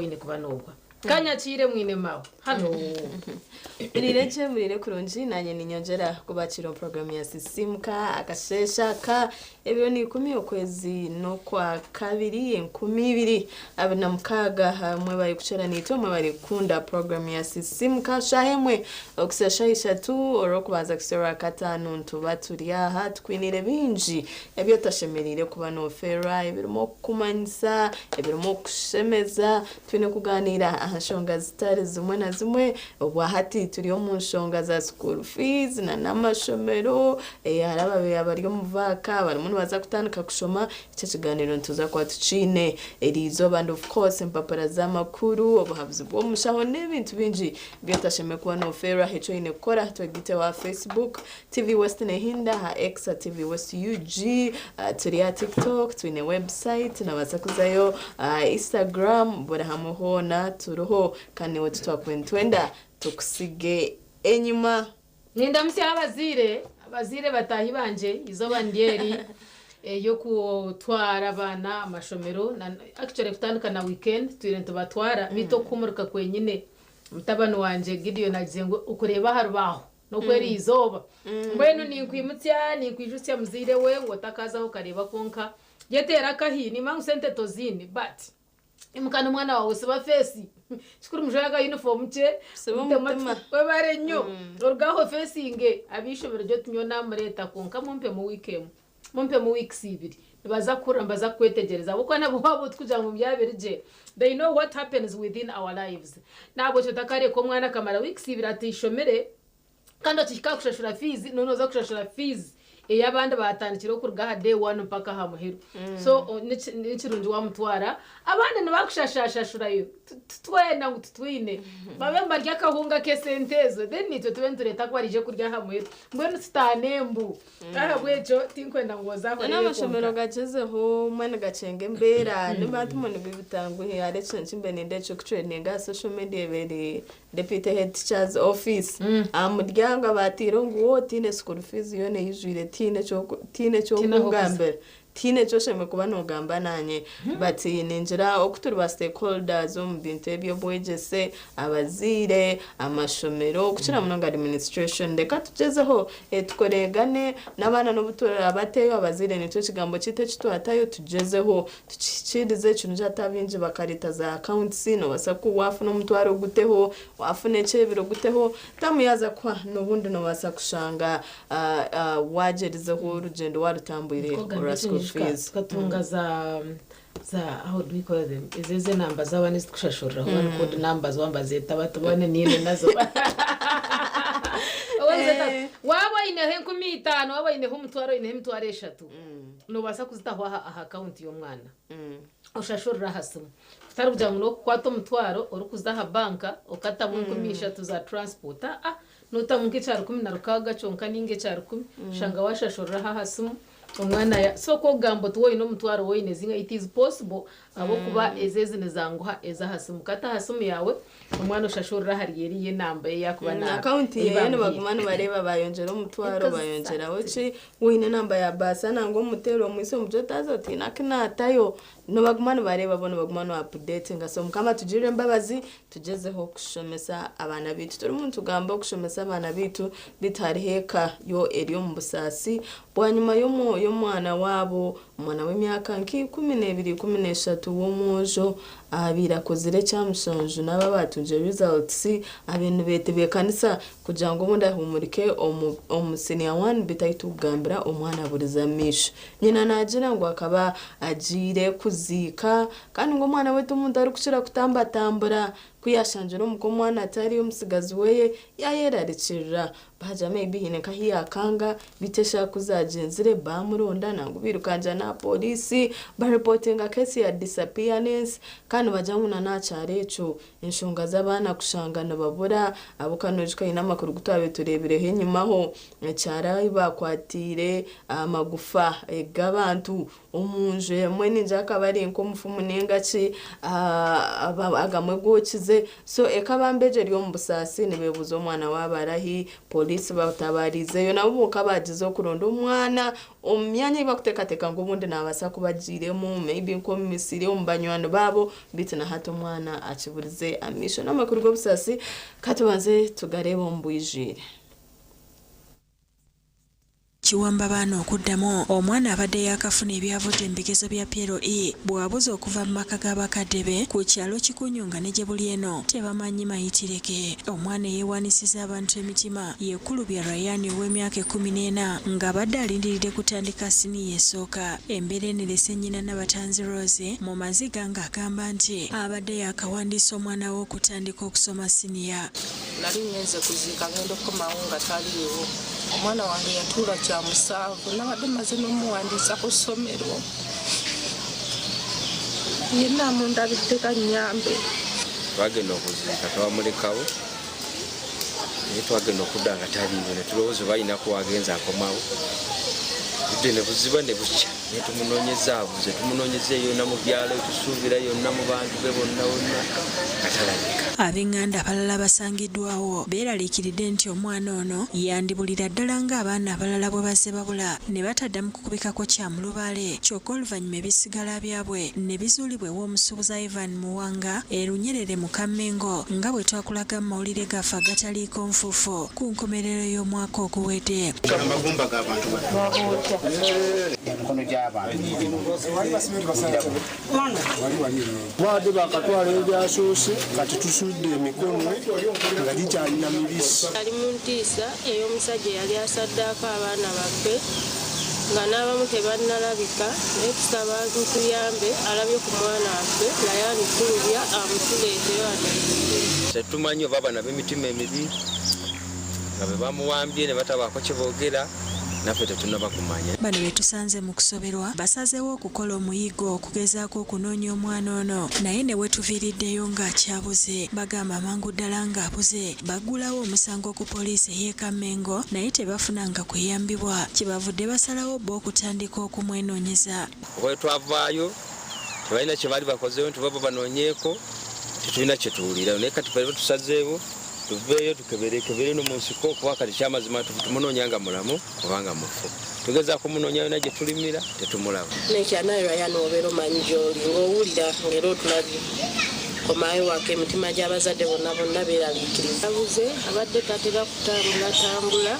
oine kuba noogwa. Kanyakiire mwine maawe. Halo. Muriire gye, muriire kurungi, naanye ninyongyera kubakiira omu puroguraamu ya Sisiimuka akasheeshe aka ebiro n'ikumi okwezi n'okwakabiri 2026. Mwebare kukyera naitwe, mwebare kukunda puroguraamu ya Sisiimuka. Shaaha emwe okuhitsya shaaha ishatu orw'okubanza kuhitsya orwakataano nituba turi aha tukwiniire bingi ebi otashemereire kuba noofeerwa ebirimu okukumanyisa, ebirimu okukushemeza. Twine kugaaniira aha nshonga zitari zimwe na zimwe. Obwahati turi omu nshonga za school fees na n'amashomero. Hariho ababaire bari omu vaaka barimu nibaza kutandika kushoma. Eki ekigaaniiro nituza kuba tukiine eriizooba and of course empapura z'amakuru, obuhabuzi bw'omushaho n'ebintu bingi ebi otashemereire kuba noofeerwa. Eki oine kukora twegaiteho aha Facebook, TV West Nehinda, aha X, TV West UG, turi aha TikTok, twine website, nobaasa kuzayo aha Instagram, buri hamwe hoona turiho kandi niiwe titwakuba nitwenda tukusige enyima. Nindamutsya abazaire, abazaire bataahi bangye, eizooba niryo eri ery'okutwara abaana aha mashomero, actually kutandika na weekend tutwire nitubatwara beitu okuhumurika kwenyine, mutabani wangye Gideon agize ngu okureeba aha rubaaho N'oku eri izooba. Mbwenu ninkwimutsya, ninkwijutsya muzaire we ngu otakaazaho okareeba kwonka yeteere akahi, nimanya ngu sente toziine but imuka n'omwana waawe siba feesi, kikuru mujware aka uniform kye, Siba omutima. Webare nnyo, oruge aho ofeesinge ab'eishomero rye oti nyowe naamureeta kwonka mumpemu wiiki emwe, mumpemu weeks ibiri, nibaza kuhurira nibaza kukwetegyereza ahabw'okuba nabo waaba otikugira ngu byaba biri gye, they know what happens within our lives. Nahabwekyo otakareka omwana akamara weeks ibiri atishomire kandi okihika aha kushashura fees noba noza kushashura fees ei abandi batandikireho kuruga aha day one mpaka aha muheru. So nikirungi wamutwara abandi nibakushashashashurayo titwena ngu titwine babe nibarya akahunga ak'esente ezo then itwe tube nitureeta aku baraije kurya aha muheru mbwenu tutaane embu. Ahabw'ekyo tinkwenda ngu oze aho oreebe N'amashomero kwonka. gagyezeho mbwenu gakyenga embeera niba timwe nibibitanguhi hariho ekintu kimbe nindeeba ekirikutrendinga aha social media eri deputy head teacher's office aha muryango abaateireho ngu woo tihaine school fees yoona eijwire tihaine tihaine eky'okungambira tihaine eki oshemereire kuba noogamba naanye but ningira oku turi ba stakeholders omu bintu eby'obwegyese abazaire, amashomero okukira munonga administration reka tugyezeho tukoregane n'abaana n'obu turabateyo abazaire nitwe ekigambo kyaitu eki twatayo tugyezeho tukihikiirize kirungi hati abaingi bakareeta za accounts nobaasa ku wafuna omutwaro oguteho wafuna ekyebiro oguteho tamu yaaza kuhwa n'obundi nobaasa kushanga wagyerizeho orugyendo warutambwire orwa school fees. Tukatunga za Za how do we call them ezo ezo enamba z'abaana ezitukushashuriraho one code numbers oba nibazeeta bata oba niine nazo Oba nizeeta Eh. waaba oineho 5000 waaba oineho omutwaro oineho emitwaro eshatu noobaasa kuzitaho aha aha akawunti y'omwana oshashurire aha simu kutari kugira ngu n'okukwata omutwaro orikuza aha banka okatamu 3000 za transport aa nootamu nk'ekya 16 kyonka ninga ekya rukumi oshanga waashashuriraho aha simu Omwana ya so ku okugamba oti woine omutwaro woine zinga it is possible ahabw'okuba ezo ezi nizanguha ez'aha simu kata aha simu yaawe omwana oshashurire ahari eriya enamba ei yakuba na Akawunti ei yeye bamuhaire. nibaguma nibareeba bayongyera omutwaro bayongyeraho ki woine enamba ya baasa nangwa omuteera omwitsyo omugye otaaza oti haine aku naatayo nibaguma nibareeba bo nibaguma niba updatinga so mukama atugirire embabazi Tugyezeho kushomesa abaana baitu. Turimu nitugamba okushomesa abaana baitu beitu hariho eka yo eri omu busaasi bwanyima y'omwana waabo, omwana w'emyaka nka 12, 13 w'omwojo abaire akozire ekya mushanju n'abo abaatungire results abaire nibetebeekanisa kugira ngu obundi ahuumurike omu senior one beitu ahu turikugambira omwana aburize amaisho. Nyina naagira ngu akaba agiire kuziika Kandi ngu omwana we t'omuntu arikukira kutambatambura. Ku yaashangire omuka omwana atariyo, omutsigazi we yaayerarikirira. Baagira maybe haine nk'ahu yaakanga, beitu eshaaha ku zaagyenzire baamuronda nangwa bairukangira n'aha pooriisi barepotinga keesi ya disappearance. Kandi nibagira ngu na n'aha kyaro ekyo enshonga z'abaana kushanga nibabura ahabw'okuba noijuka haine amakuru agu twabaire tureebireho enyimaho, ekyaro ahu baakwatiire amagufa g'abantu. Omunju emwe ningira akaba ari nk'omufumu ninga ki agamwe gookize so eka bambi egyo eri omu busaasi nibeebuuza omwana waabo arahi pooriisi batabariizeyo nabo bonka baagize okuronda omwana omu myanya ei bakuteekateeka ngu obundi naabaasa kuba agiiremu maybe nk'omu misiri omu banywani baabo beitu na hati omwana akiburize amaisho. N'amakuru g'obusaasi ka tubanze tugareebe omu bwijwire. Kiwamba baana okuddamu omwana abadde yaakafuna ebyavudde mu bigezo bya PLE bw'abuze okuva mu maka ga bakadde be ku kyalo Kikunyu nga ne gye buli eno tebamanyi mayitire ge. Omwana eyeewaanisiza abantu emitima ye Kulubya Rayan ow'emyaka 14 ng'abadde alindiridde kutandika siniya esooka. Embeera eno erese nnyina Nabatanzi Rose mu maziga ng'agamba nti abadde yaakawandiisa omwana we okutandika okusoma siniya. Nali ngenze kuziika ngenda okukomawo nga taliiwo. Omwana wange yatuula kya musanvu nabadde maze n'omuwandiisa ku ssomero. Yenna amundabidde kannyambe. Twagenda okuziika twamulekawo naye twagenda okudda nga taliiwo ne tulowooza oba alina kuwagenza akomawo. Budde ne buziba ne bukya ne tumunoonyeza abuze tumunoonyeza yonna mu byalo tusuubira yonna mu bantu be bonna bonna nga talabika. Ab'enganda abalala abasangiddwawo beeraliikiridde nti omwana ono yandibulira ddala ng'abaana abalala bwe bazze babula ne bataddamu kukubikako kya mulubaale kyokka oluvannyuma ebisigala byabwe ne bizuulibwa ew'omusuubuzi Ivan Muwanga e Lunyerere mu Kammengo nga bwe twakulaga mu mawulire gaffe agataliiko nfuufu ku nkomerero y'omwaka oguwedde. Amagumba g'abantu emikono gy'abantu Baadde bakatwala ebyasoose kati tusudde emikono nga gikyalina mibisi. Ali mu ntiisa ey'omusajja eyali asaddaaka abaana baffe nga n'abamu tebannalabika naye tusaba mutuyambe alabye ku mwana waffe Layani Kulubya amutuleetere wano. Tetumanyi oba bano ab'emitima emibi nga be bamuwambye ne batabaako kye boogera naffe tetunnaba kumanya. Bano be tusanze mu kusoberwa basazeewo okukola omuyiggo okugezaako okunoonya omwana ono naye ne wetuviiriddeyo ng'akyabuze. Bagamba amangu ddala ng'abuze baggulawo omusango ku poliisi ey'e Kammengo naye tebafunanga kuyambibwa kyebavudde basalawo bo okutandika okumwenoonyeza. Oba twavaayo tebalina kye baali bakozeewo nti baba banoonyeeko tetulina kye tuwulira naye kati ffe tusazeewo tuveeyo tukeberekebere no mu nsiko kuba kati kyamazima tumunoonya nga mulamu kubanga mufu tugezaako munoonya yona gye tulimira tetumulaba. Nekyanaye Ryan obeera omanyi gy'oli ng'owulira ng'era otulabye komayo waka emitima gy'abazadde bonna bonna beeraliikiriza. Abuze abadde tatera kutambulatambula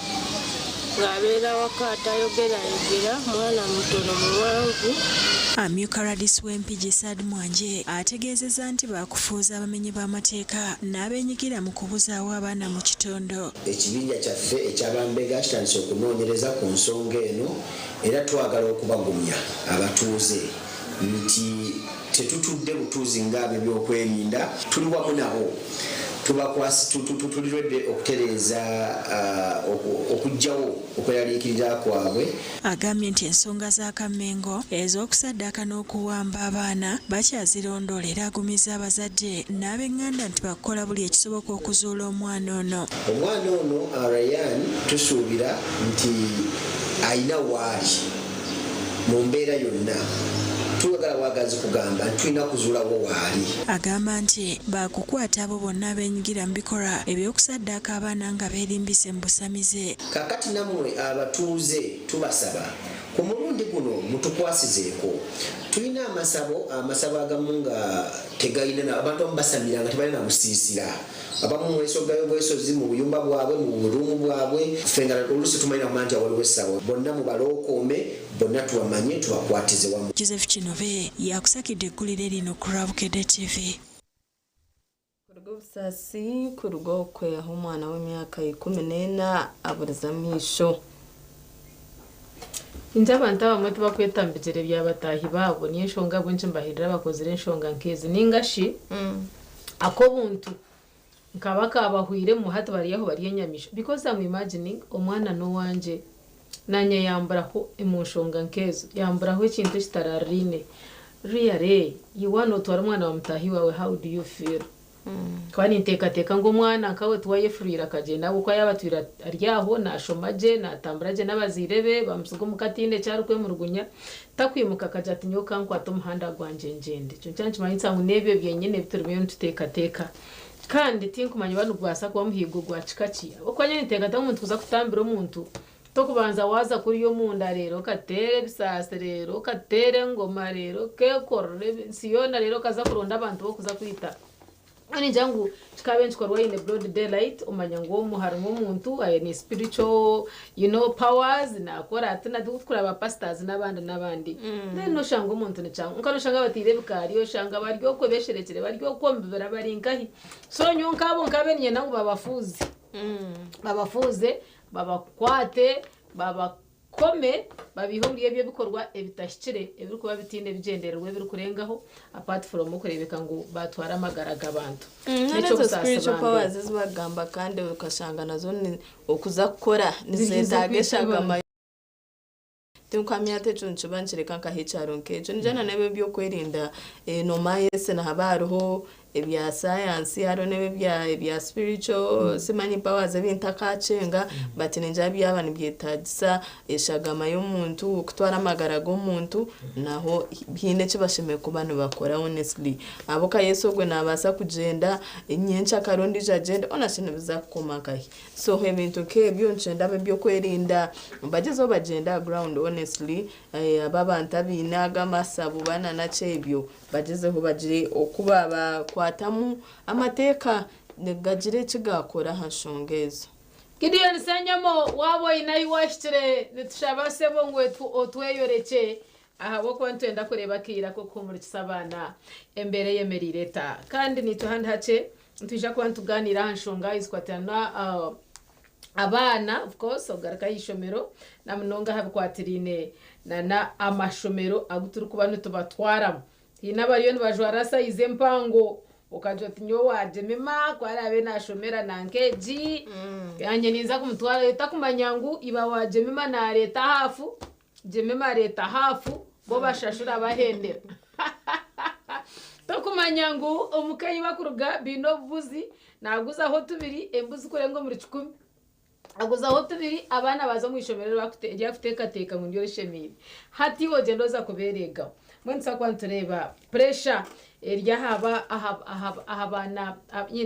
ng'abeera waka atayogerayogera mwana mutono muwanvu. Amyuka rdc w'e Mpigi Saad Mwanje ategeezezza nti baakufuuza abamenyi b'amateeka n'abeenyigira mu kubuzaawo abaana mu kitundu. Ekibinja kyaffe eky'abambega kitandise okunoonyereza ku nsonga eno era twagala okubagumya abatuuze nti tetutudde butuuzi ng'abebyokwerinda tuli wamu nabo tuli ready okutereeza okuggyawo okweraliikirira kwabwe. Agambye nti ensonga za Kammengo ez'okusaddaaka n'okuwamba abaana bakyazirondoola era agumizza abazadde n'ab'enganda nti bakukola buli ekisoboka okuzuula omwana ono. Omwana ono Rayan tusuubira nti alina waali mu mbeera yonna twagala bwagazi kugamba nti tulina kuzuulawo waali. Agamba nti baakukwata abo bonna abeenyigira mu bikolwa eby'okusaddaaka abaana nga beerimbise mu busamize. Kaakati nammwe abatuuze tubasaba ku mulundi guno mutukwasizeeko. Tulina amasabo, amasabo agamu nga tegalina, abantu abamu basamira nga tebalina na busiisira. Abamu mwesogayo bwesozi mu buyumba bwabwe, mu buruumu bwabwe. Ffe nga oluusi tumanyi nakumanya nti waliwo essabo. Bonna mubalookoome, bonna tubamanye, tubakwatize wamu. Joseph Kinobe yakusakidde eggulire lino ku lwa Bukedde TV. Kuruga obusaasi kuruga okwe ahu omwana w'emyaka 14 aburize amaisho. Inje abantu abamwe tibakwetambikira ebya bataahi baabo niyo enshonga ahabw'enki mbahirira abakozire enshonga nk'ezi ninga shi ak'obuntu nkaba kabahwiremu hati bari aho bari enyamaishwa because I'm imagining omwana n'owangye nanye yamburaho omu nshonga nk'ezo yamburaho ekintu ekitarariine really you want otwara omwana wa mutaahi waawe how do you feel? Nkaba ninteekateeka ngu omwana nkawe tiwayefuriire akagyenda ahabw'okuba yaaba atwire ari aho naashoma gye, naatambura gye n'abazaire be, bamutsiga omuka ataine eki arikwemurugunya, takwimuka akagira ati nyowe ka nkwate omuhanda gwangye ngyende. Ekyo nikyo nikimanyisa ngu n'ebyo byenyine ebi turiyo nituteekateeka. Kandi tinkumanya oba nigubaasa kuba omuhiigo gwa kika ki ahabw'okuba nyowe ninteekateeka ngu omuntu kuza kutambira omuntu, Tokubanza waaza kuriya omunda reero okateera ebisaasi reero okateera engoma reero okeekorera ensi yoona reero okaza kuronda abantu b'okuza kwita. Mbwenu ningira ngu kikaabaire nikikorwa in a broad daylight omanya ngu omu harimu omuntu aine spiritual you know powers naakora ati na ati nk'oku ba pastors n'abandi n'abandi. Then noshanga omuntu nikyanguha kwonka noshanga bataire ebikaari oshanga bari okwo beesherekire bari okwo omu bibira bari nkahi. So nyowe nkaabo nkaabaire niinyenda ngu babafuuze, babafuuze Babakwate, babakome, babaihe omuri ebyo ebikorwa ebitahikire ebirikuba bitaine bigyendererwa ebirikurengaho apart from okureebeka ngu baatwara amagara g'abantu. N'ezo N'eky'obusaasi spiritual bambi. powers ezi barikugamba kandi okashanga nazo ni okuza kukora Ziriza nizetaaga kwita eshagama abantu. Tinkuhamya hati ekyo nikiba nikireka nkaha ekyaro nk'ekyo. Niinyija na n'ebi eby'okwerinda noomanya ese nihaba hariho ebya sayansi hariho n'ebi ebya spiritual simanyi powers ebi ntakakyenga but ningira byaba nibyetagisa eshagama y'omuntu okutwara amagara g'omuntu naho haine eki bashemereire kuba nibakora honestly. Ahabw'okuba Yesu ogwe nabaasa kugyenda nyenkyakare ondiijo agyende hoona shi nibiza kukoma nkahi? So ebintu nk'ebyo nikyenda ab'ebyokwerinda bagyezeho bagyende aha ground honestly abo abantu abaine ago amasabo bananaki ebyo bagyezeho bagire oku babakwatamu amateeka gagire eki gakora aha nshonga ezo. Gideon Ssenyomo waaba oine ahi wahikire nitushaba sebo ngu otweyorekye ahabw'okuba nitwenda kureeba akaire ak'okuhumurikisa abaana embeera eyemereire eta kandi naitwe handi hakye Nitwija kuba nitugaaniira aha nshonga ezikwatirana abaana of course okugaruka aha ishomero na munonga aha bikwatiraine nana amashomero agu turikuba nitubatwaramu. Haine abariyo nibajwara sayizi empango okagira oti nyowe wa Jemima ku araabe naashomera nanka egi nanye ninza kumutwarayo otakumanya ngu iba wa Jemima naareeta haafu Jemima areeta haafu bo bashashura bahendera. Tokumanya ngu omuka ei bakuruga baine obubuzi, naguzaho tubiri embuzi kurenga omuri kikumi. Aguzaho tubiri abaana baza omu ishomero eryakuteekateeka ngu niryo rishemeire. Hati iwe ogyenda oza kubeereegaho. Mbwenu nitubaasa kuba nitureeba puresha eri aha baana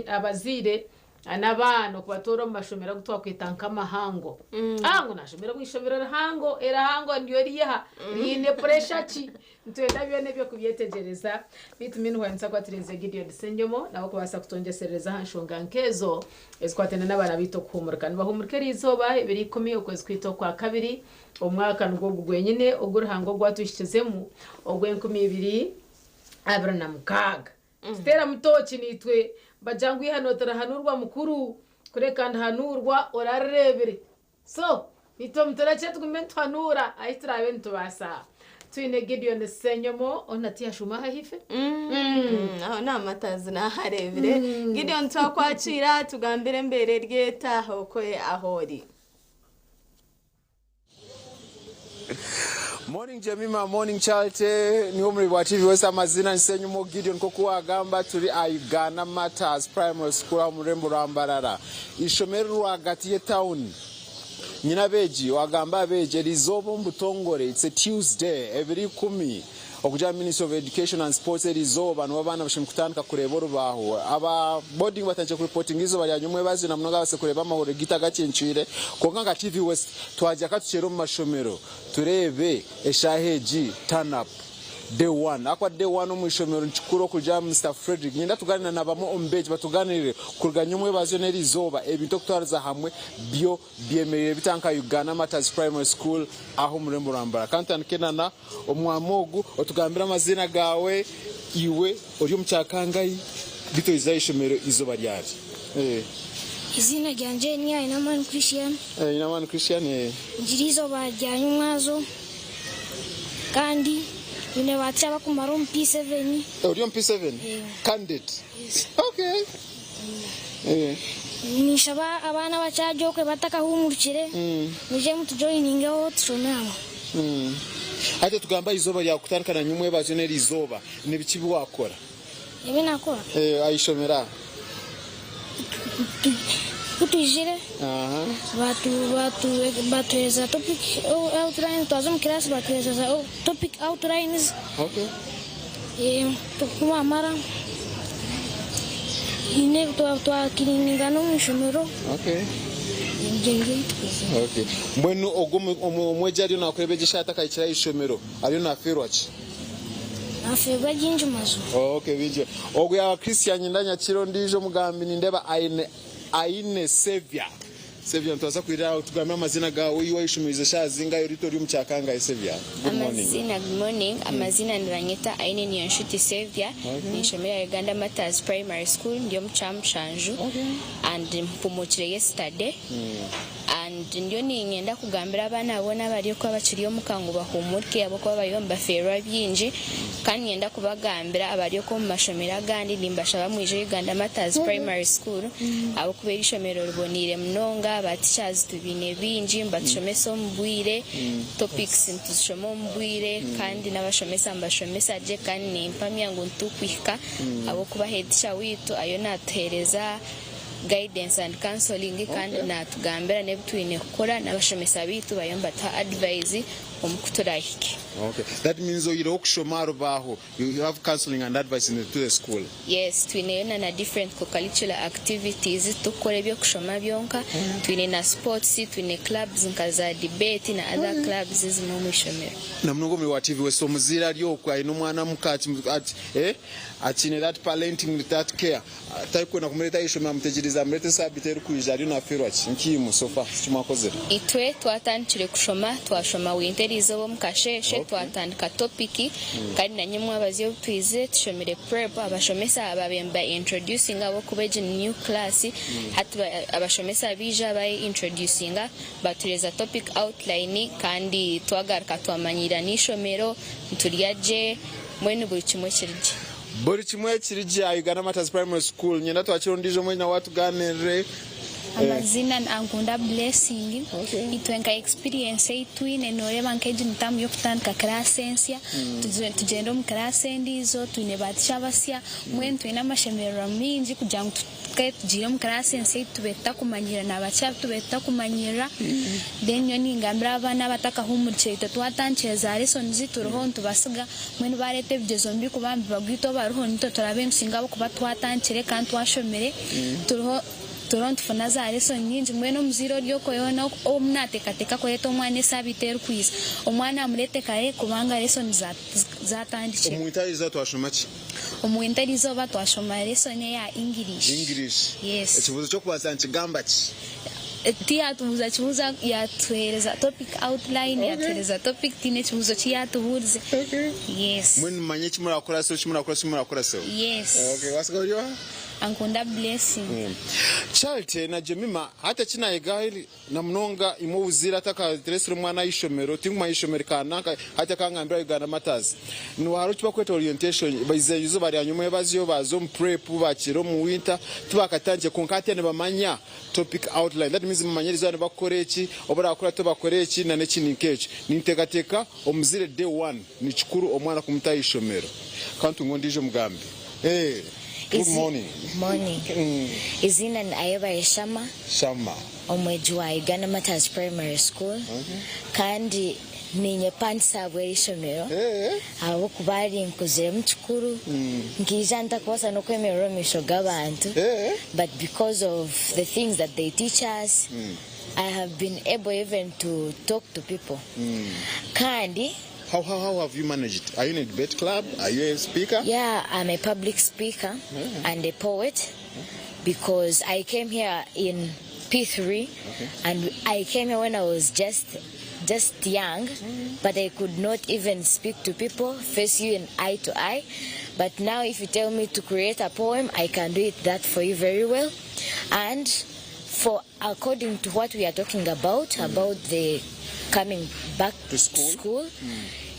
abazaire N'abaana okubatoora omu mashomero agu twakweta nk'amahango. Ah, ngu nashomera omu ishomero rihango, erihango niryo riiha? Riine puresha ki? Nitwenda byona ebyo kubyetegyereza. Beitu meanwhile nituza kuba turinzire Gideon Ssenyomo nawe kubaasa kutwongyeserereza aha nshonga nk'ezo ezikwataine n'abaana baitu okuhuumurika. Nibahuumurika eriizooba ebiro ikumi okwezi kwaitu okwakabiri, omwaka nigwo ogu gwenyine ogu Ruhanga ogwatuhikizemu ogw'enkumi ibiri 26. Tuteeramu tooki naitwe bagira ngu eihano tirihanurwa mukuru kureka nihanurwa orarireebire. So naitwe muturekye tugume nituhanuura ahu turaabe nitubaasa. Twine Gideon Ssenyomo onu hati yashuuma aha ahaifo. Aho n'aha matazi naahareebire. Gideon twakwakiira tugambire embeera eri eta okwe ahu ori. Morning Jemima, morning Charity, niwe omuri wa TV West amazina ni Senyumo Gideon nkoku wagamba turi aha Uganda Martyrs Primary School aho omu rurembo rwa Mbarara ishomero rwagati y'etawuni nyine abeegi wagamba abeegi erizooba omu butongore it's a Tuesday ebiro ikumi Okugira Ministry of Education and Sports eriizooba nibo abaana bashemereire kutandika kureeba orubaaho. Aba boarding batandikire kureportinga eizooba rya nyomwebazyo na munonga babaase kureeba amahurire gaitu agacencwire. Kwonka nka TV West twagira katukyere omu mashomero tureebe eshaaha egi turn up day one. Ahakuba day one omu ishomero nikikuru okugira Mister Fredrick. Niinyenda tugaaniire na bamwe omu beegi batugaaniirire kuruga nyomwebazyo n'eriizooba ebintu okutwariza hamwe byo byemereire bita nka Uganda Martyrs Primary School aho omu rurembo rwa Mbarara. Ka ntandike na na omwami ogu otugambire amaziina gaawe, iwe ori omu kyakangahi beitu oizire aha ishomero eizooba ryari? Eiziina ryangye ni Ainamani Christian. Ainamani Christian. Ngira eizooba rya nyomwazo kandi nyine ba ticha bakumara omu P7. Ori omu P7? Candidate? Yes. Okay. Ninshaba abaana abakyari okwe batakahumurukire mwije mutujoyiningeho tushome hamwe. Hati tugamba aha izooba ryawe kutandika na nyomwebazyo n'eri izooba, ni biki ebi waakora? Ebi nakora? Eh, aha ishomero aha. Ku twizire batuhereza topic outlines, twaza omu class batuhereza topic outlines. Okay. Ku bamara haine twakirininga n'omu ishomero. Okay. Ebyo nibyo bitukozire. Okay. Mbwenu ogwo omwegi ariyo nakureeba egi eshaaha atakahikire aha ishomero ariyo nafeerwa ki? Nafeerwa bingi mazima. Okay, bingi. Ogwo yaaba Christian nyenda nyakire ondiijo omugambi nindeeba aine aine Saviour. Saviour nitubaasa kwirira aho tugambe amazina gaawe iwe waishomerize eshaaha zingahi oriita ori omu kyakangahi Saviour? Good morning. Amazina, Good morning, amazina nibanyeta Aine Niyonshuti Saviour, ninshomera Uganda Martyrs Primary School ndi omu kyamushanju and mpumukire yesterday And ndiyo niinyenda kugambira abaana boona abari okuba bakiri omuka ngu bahuumurike ahabw'okuba bariyo nibafeerwa bingi. Kandi niinyenda kubagambira abari okwo omu mashomero agandi nimbashaba mwije Uganda Martyrs Primary School ahabw'okuba eri ishomero riboneire munonga, ba teachers tubaine baingi nibatushomesa omu bwire, topics nituzishoma omu bwire kandi n'abashomesa nibashomesa gye kandi nimpamya ngu nitukuhika ahabw'okuba head teacher waitu ariyo naatuheereza guidance and counseling kandi natugambira n'ebi twine kukora n'abashomesa baitu bariyo nibatuha advise omu ku turahike. Okay. That means oyireho okushoma aha rubaaho, you have counseling and advice in the, to the school. Yes, twineyo na na different co-curricular activities titukukora eby'okushoma byonka, twine na sports, twine clubs nka za debate na other clubs ezimwe omu ishomero. Na munonga omuri wa TV West omuzaire ari okwo aine omwana muka ati, ati, eh, akiine that parenting, that care. Tarikwenda kumureeta aha ishomero amutegyereize amureete saabiiti erikwija ariyo naafeerwa ki? Nkiimwe so far eki mwakozire? Itwe twatandikire kushoma, twashoma winter erizooba omu kasheeshe twatandika topic kandi nanye omwabazyo obu twizire tushomire prep abashomesa babaire niba introducinga ahabw'okuba egi ni new class hati abashomesa baija baye introducinga batuhereza topic outline kandi twagaruka twamanyiira n'eishomero niturya gye mbwenu buri kimwe kiri gye. Buri kimwe kiri gye aha Uganda Martyrs Primary School. Niinyenda twakire ondiijo omwe nawe atugaaniirire. Amazina ni Ankunda Blessing. Itwe nka experience ei twine noreeba nk'egi ni term y'okutandika class ensya, tugyende omu class endiijo, twine ba teacher abasya, mbwenu twine amashemererwa maingi kugira ngu Tukaba tugiire omu kiraasi ensya ei tubaire tutakumanyirira na bakye abu tubaire tutakumanyirira. Then nyowe ningambira abaana abatakahumurikire itwe twatandikire za lessons turiho nitubasiga mbwenu bareeta ebigyezo nibikuba nibibagwa itwe abariho nitwe turabe nitusinga ahabw'okuba twatandikire kandi twashomire turiho turiho nitufuna za lesson nyingi mbwenu omuzaire ori okwo yoona ou nateekateeka kureeta omwana esaabiiti erikwija omwana amureete kare kubanga lesson zatandikire. Omu winter eriizooba twashoma ki? Omu winter eriizooba twashoma lesson eya English. English. Yes. Ekibuuzo ky'okubanza nikigamba ki? Tiyatubuuza kibuuzo yatuheereza topic outline, yatuheereza topic tihaine ekibuuzo ki yatubuurize. Yes. Mbwenu mumanye eki murakuraseho, eki murakuraseho, eki murakuraseho. Yes. Okay, waasiga ori oha? Ankunda Blessing. Charity na Jemima hati eki naayegaho Na munonga imwe obuzaire atakaresire omwana aha ishomero, tinkumanya ishomero kananka hati akangambira Uganda Matters. Niho hariho ekibakweta orientation, baiza eizooba rya nyomwebazyo baaza omu prep, bakiira omu winter, tibakatandikire kwonka hati nibamanya topic outline that means nibamanya erizooba nibakukora eki, obu orakura tibakora eki na n'ekindi nk'ekyo. Ninteekateeka omuzaire day one nikikuru omwana kumuta aha ishomero. Kantunge ondiijo omugambi. Eeh good morning. Morning. Eiziina ni Ayebare Shama. Shama. Omwegi wa Uganda Martyrs Primary School kandi niinye pantisa ahabw'eri ishomero ahabw'okuba rinkuziremu kikuru nkaija ntakubaasa n'okwemerera omu maisho g'abantu but because of the things that they teach us I have been able even to talk to people kandi How, how, how have you managed? Are you in a debate club? Are you a speaker? Yeah, I'm a public speaker and a poet because I came here in P3 and I came here when I was just just young, but I could not even speak to people, face you in eye to eye. But now if you tell me to create a poem, I can do it that for you very well. And for according to what we are talking about, about the coming back to school,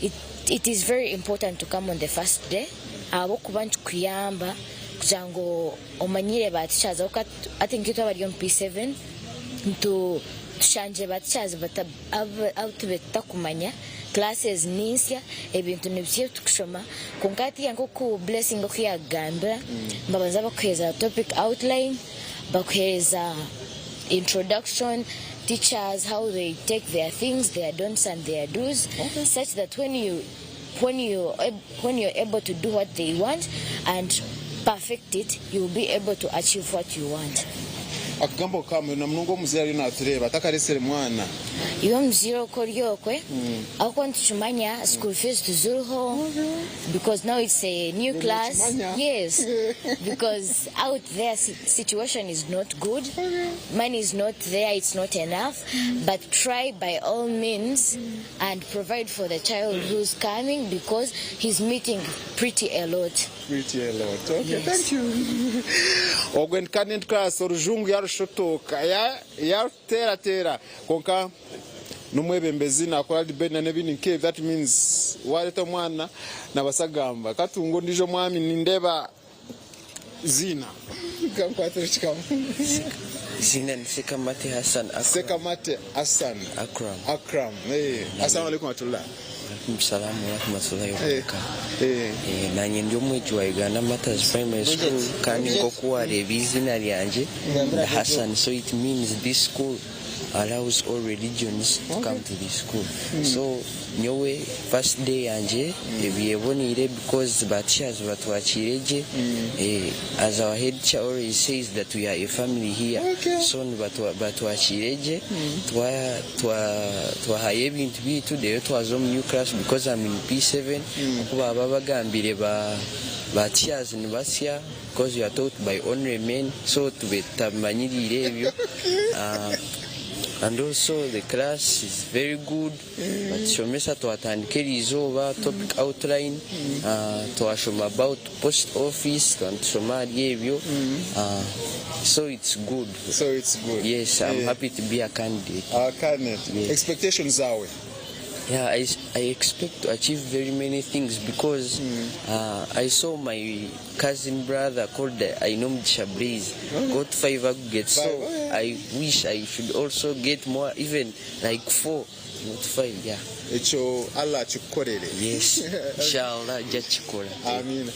it, it is very important to come on the first day ahabw'okuba nikikuyamba kugira ngu omanyire ba teachers ahabw'okuba hati nk'itwe abari omu P7 nitu Tushangire ba teachers abu tube tutakumanya, classes ni nsya, ebintu ni bisya ebi tukushoma, kwonka hatiiya nk'oku Blessing oku yaakugambira, nibabanza bakuheereza topic outline, bakuheereza introduction, teachers how they take their things, their don'ts and their do's, such that when you when you when you're able to do what they want and perfect it, you will be able to achieve what you want. Akagambo kamwe na munonga omuzaire ariyo natureeba atakaretsire mwana. Iwe omuzaire oku ori okwe ahabw'okuba nitukimanya school fees tiziriho because now it's a new class yes because out there situation is not good money is not there it's not enough but try by all means and provide for the child who's coming because he's meeting pretty a lot. Pretty a lot. Okay, Yes. thank you. Ogwe ndi kandi class orujungu yarushotoka yaruteerateera kwonka n'omwebembezi nakora debate na n'ebindi nk'ebyo that means wareeta omwana nabaasa kugamba katunga ondiijo omwami nindeeba ziina kankwatire kikamu Zina ni Sekamate Hassan Akram. Sekamate Hassan Akram. Akram. Eh, assalamu alaikum warahmatullah. Alaikum salam wa rahmatullahi wa barakatuh. Eh, nanye ndi omwegi wa Uganda Matters Primary School kandi nk'oku wareeba izina ryangye ndi Hassan so it means this school allows all religions to come to this school. So nyowe first day yangye ebyeboniire because ba teachers batwakiire gye eh, as our head teacher always says that we are a family here so batwakiire gye twahayo ebintu byaitu reero twaza omu new class because I'm in P7 oku baba bagambire ba ba teachers nibasya because we are taught by only men so tube tutabimanyiriire ebyo Ah, and also the class is very good batushomesa twatandika eriizooba topic outline ah, twashoma about post office twatushoma ahari ebyo Ah, so it's good so it's good yes I'm Yeah. happy to be a candidate A candidate. Expectations zawe Yeah, I expect to achieve very many things because I saw my cousin brother called Ainomugisha Blaze got five aggregates. So I wish I should also get more, even like four, not five. Yeah. Ekyo Allah akikukorere. Yes, inshallah ajja kukikora. Amina.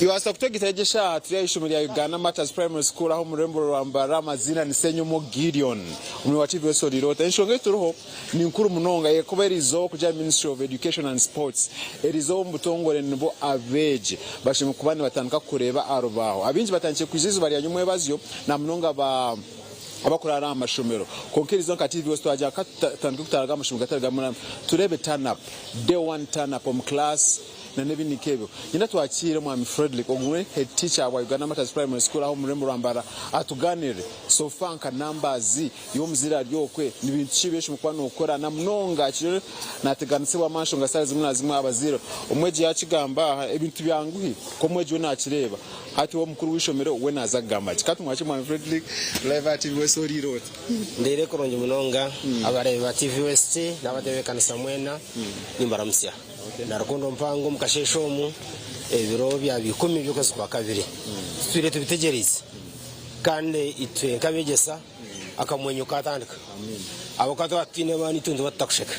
Iwasa kutwegesa gye eshaaha turi aha ishomero rya Uganda Martyrs Primary School aho omu rurembo rwa Mbarara amaziina ni Ssenyomo Gideon omuri wa TV West Oriirota. Enshonga ei turiho ni nkuru munonga ahakuba eriizooba kugira Ministry of Education and Sports eriizooba omu butongore nibo abeegi bashemereire kuba nibatandika kureeba aha rubaaho. Abaingi batandikire kwija eizooba rya nyomwebazyo na munonga ba abakuraara aha mashomero kwonka eriizooba nka TV West twagira ka tutandike kutaraga aha mashomero gatari gamwe na gamwe tureebe turn up, day one turn up omu class na n'ebindi nk'ebyo. Nyenda twakiire Omwami Fredrick ogumwe head teacher wa Uganda Martyrs Primary School aho omu rurembo rwa Mbarara atuganirire so far nka numbers y'omuzaire ari okwe ni bintu ki ebi oshemeriire kuba nokora na munonga kiriyo nateganisibwa amaasho nka saaha zimwe na zimwe abazaire omwegi yakigamba aha ebintu byanguhi k'omwegi we nakireeba hati we omukuru w'eishomero we naaza kugamba ki. Katumwakire Mwami Fredrick live aha TV West oriire ota? Ndiire kurungi munonga abareebi ba TV West n'abatebeekanisa mwena nimbaramutsya. Na rukundo mpango omu kasheeshe omu ebiro byaba ikumi by'okwezi kwa kabiri. Tutwire tubitegyereize kandi itwe nk'abeegyesa akamwenyo kaatandika. Ahabw'okuba twaba tutaine abaana itwe nituba tutakusheka.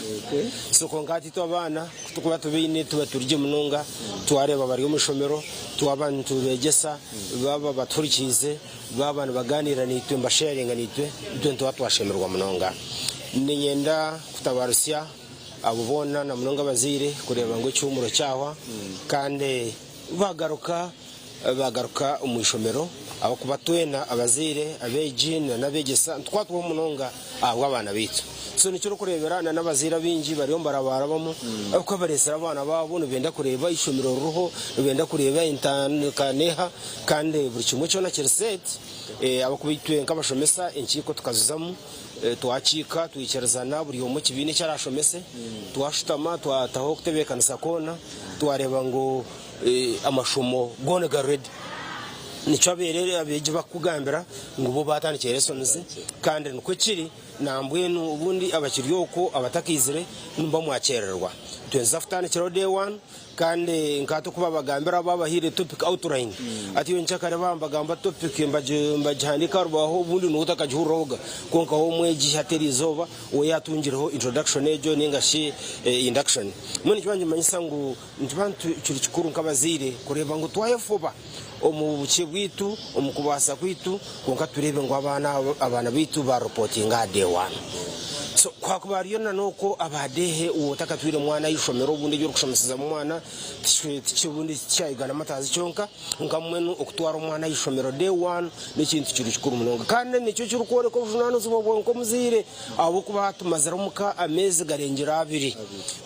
So kwonka hati itwe abaana ku turikuba tubaine tuba turi gye munonga twareeba bari omu ishomero twaba nitubeegyesa baaba batuhurikiize baaba nibagaaniira naitwe nibasheyaringa naitwe itwe nituba twashemererwa munonga. Niinyenda kutabarutsya Abo boona na munonga abazaire kureeba ngu ekihuumuro kyahwa kandi bagaruka bagaruka omu ishomero ahabw'okuba twena abazaire, abeegi n'abeegyesa nitukwatwaho munonga ahabw'abaana baitu. So nikyo orikureebera n'abazaire abaingi bariyo nibarabarabamu ahabw'okuba bareetsire abaana baabo nibenda kureeba eishomero ririho, nibenda kureeba entandika n'eha kandi buri kimwe kyona kiri set ahabw'okuba itwe nk'abashomesa enkiiko tukazizamu. Twakiika twaikirizana buri omwe ekibiina eki araashomese, twashutama twataho okutebeekanisa kwona, twareeba ngu amashomo goona gari ready. Nikyo abeegi barikukugambira ngu bo baatandikire lessons kandi nikwo kiri. Nambwenu obundi abakiri okwo abatakeizire nimuba mwakyerererwa. Twenza kutandikiraho day one kandi nkahati oku babagambira babahaire topic outline. Hati iwe nkyakare baaba nibagamba topic nibagihandiika aha rubaho obundi niiwe otakagihurirahoga. Kwonka we omwegi hati eriizooba we yaatungireho introduction egyo ninga shi induction. Mbwenu nikiba nikimanyisa ngu nikiba kiri kikuru nk'abazaire kureeba ngu twayefuba omu bukye bwaitu, omu kubaasa kwaitu kwonka tureebe ngu abaana abaana baitu ba reportinga aha day one. So ku hakuba hariyo na n'okwo aba day waaba otakatwire mwana aha ishomero obundi eri orikushomesizamu omwana obundi tikya Uganda Martyrs kyonka kwonka mbwenu okutwara omwana aha ishomero day one n'ekintu kiri kikuru munonga kandi nikyo kirikworeka obujunaanizibwa bwawe nk'omuzaire ahabw'okuba tumazire omuka ameezi garengire abiri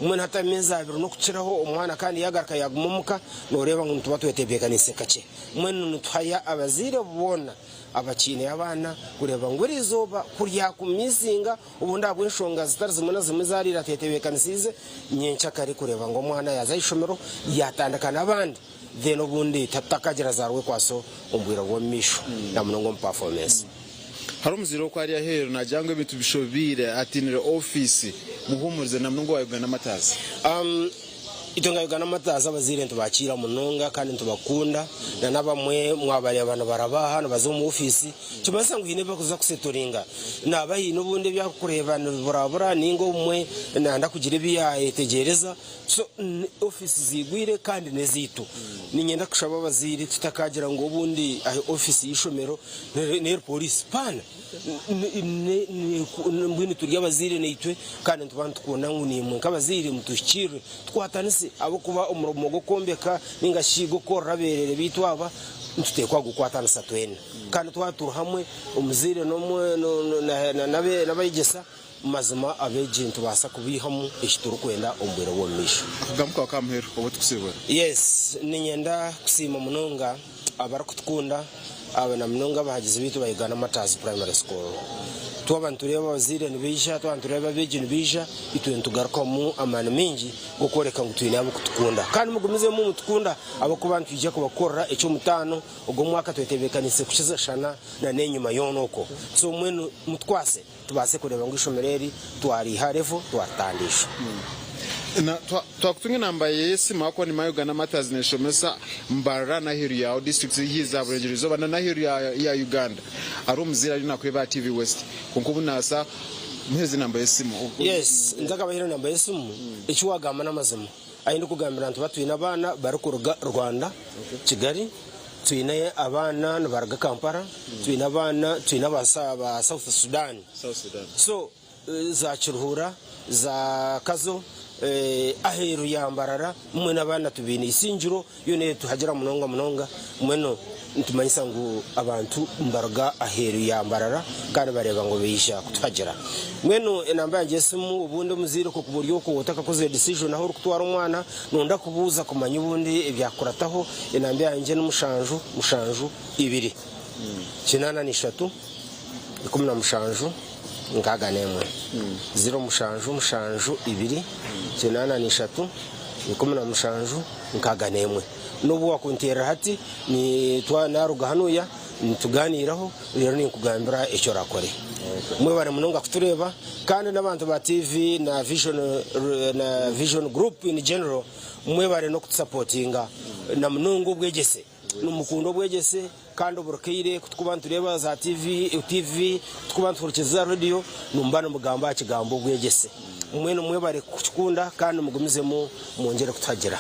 mbwenu hati ameezi abiri n'okukiraho omwana kandi yaagaruka yaaguma omuka Nooreeba ngu nituba twetebeekaniise kakye. Mbwenu nituhaya abazaire boona abakiine abaana kureeba ngu eriizooba ku ryakumiisinga obundi ahabw'enshonga zitari zimwe na zimwe ezi ariire ateetebeekanisiize, nyenkyakare kureeba ngu omwana yaaza aha ishomero yaatandika n'abandi then obundi takagira za rwekwaso omu bwire bw'omu maisho na munonga omu pafoomensi. Hariho omuzaire oku ari aheeru naagira ngu ebintu bishobeire atiinire ofiisi, muhuumurize na munonga owa Uganda Matters. Itwe nka Uganda Martyrs abazaire nitubakiira munonga kandi nitubakunda na n'abamwe mwabareeba nibaraba aha nibaza omu ofiisi nikimanyisa ngu haine ebi barikuza kusetoringa. Naaba haine obundi ebi arikureeba nibiburabura ninga obumwe nayenda kugira ebi yayetegyereza so ofiisi ziigwire kandi n'ezaitu. Niinyenda kushaba abazaire tutakagira ngu obundi aha ofiisi y'eishomero n'eri pooriisi paana. Mbwenu turi abazaire naitwe kandi nituba nitukunda ngu naimwe nk'abazaire mutuhikiirire tukwatanise ahabw'okuba omurimo gw'okwombeka ninga shi gw'okworora abeereere baitu aba nituteekwa kugukwatanisa twena. Kandi twaba turi hamwe omuzaire n'abeegyesa mazima abeegi nitubaasa kubaihamu eki turikwenda omu bwire bw'omu maisho. Akagambo kaawe k'aha muheru obu tukusiibura. Yes, niinyenda kusiima munonga abarikutukunda aba na munonga abahagizi baitu ba Uganda Martyrs Primary School. Twaba nitureeba abazaire nibaija, twaba nitureeba abeegi nibaija, itwe nitugarukamu amaani maingi g'okworeka ngu twine ab'okutukunda. Kandi mugumizemu mutukunda ahabw'okuba nitwija kubakorera eky'omutaano ogu omwaka twetebeekaniise kukiza shana na n'enyima yoona okwo. So mbwenu mutukwase. Tubaase kureeba ngu eishomero eri twariiha level twaritandiisha. Na twakutunga enamba ye y'esimu ahakuba nimanya Uganda Martyrs neshomesa Mbarara n'aheeru yaaho districts hihi za Burengyerwa Izooba na n'aheeru ya Uganda. Hariho omuzaire ariyo nakureeba aha TV West kwonka obu naasa muheereze enamba y'esimu. Yes, ntakabahaire enamba y'esimu, eki wagamba n'amazima. Ahi ndikugambira nituba twine abaana barikuruga Rwanda, Kigali, twine abaana nibaruga Kampala, twine abaana twine aba South Sudan. So za Kiruhura, za Kazo, aheeru ya Mbarara mbwenu abaana tubaine Isingiro yoona etuhagira munonga munonga mbwenu nitumanyisa ngu abantu nibaruga aheeru ya Mbarara kandi bareeba ngu baija kutuhagira. Mbwenu enamba yangye y'esimu obundi omuzaire okwo kuba ori okwo otakakozire decision ahu orikutwara omwana nonda kubuuza kumanya obundi ebyakukurataho enamba yangye ni mushanju mushanju ibiri kinaana n'ishatu 17 61 ziro mushanju mushanju ibiri 83 17 61 N'obu wakunteerera hati naaruga hanuya nitugaaniiraho reero ninkugambira eki orakore. Mwebare munonga kutureeba kandi n'abantu ba TV na Vision, na Vision Group in general mwebare n'okutusapotinga na munonga obwegyese. Nimukunda obwegyese kandi buri kaire ku turikuba nitureeba za TV, TV, ku turikuba nituhurikiza za rediyo nimuba nimugamba aha kigambo obwegyese. Mbwenu mwebare kukikunda kandi mugumizemu mwongyere kutuhagira.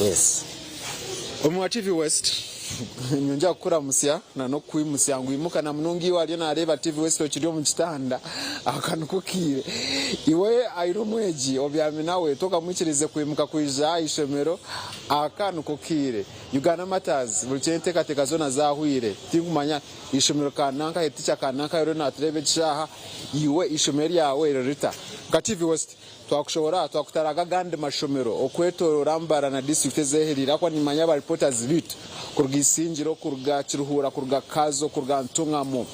Yes. Omu wa TV West, nyongyera kukuramutsya na n'okukwimutsya ngu imuka na munonga iwe ariyo nareeba TV West okiri omu kitanda aka niko kaire. Iwe aine omwegi obyami nawe tokamwikirize kwimuka kwija aha ishomero aka niko kaire. Uganda Martyrs buri kimwe enteekateeka zoona zaahweire tinkumanya eishomero kananka head teacher kananka ariyo natureeba egi shaaha iwe eishomero ryawe riri rita? Nka TV West twakushohora twakutaraga agandi mashomero okwetoroora Mbarara na district ezehereire ahakuba nimanya ba reporters beitu kuruga Isingiro kuruga Kiruhura kuruga Kazo kuruga Ntungamo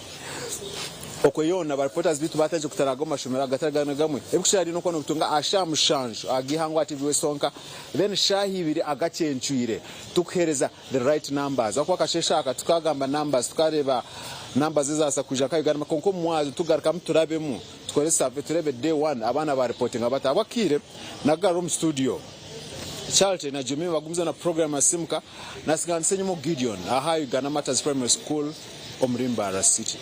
okwe yoona ba reporters beitu batandikire kutaraga omu mashomero agatari gamwe na gamwe ebikushara n'okuba nobitunga aha shaaha mushanju ag'eihangwe aha TV West honka Then shaaha ibiri agakyencwire tukuhereza the right numbers ahakuba akasheeshe aka tukagamba numbers tukareeba Namba zizaasa kwija nka Uganda kwonka omu mwazyo tugarukamu turabemu tukore survey turebe day one abaana ba reportinga bata. Ahabw'akaire nakugarura omu studio. Charity na Jemima bagumize na program ya Simuka nasiganisa enyima Gideon aha Uganda Martyrs Primary School omuri Mbarara City.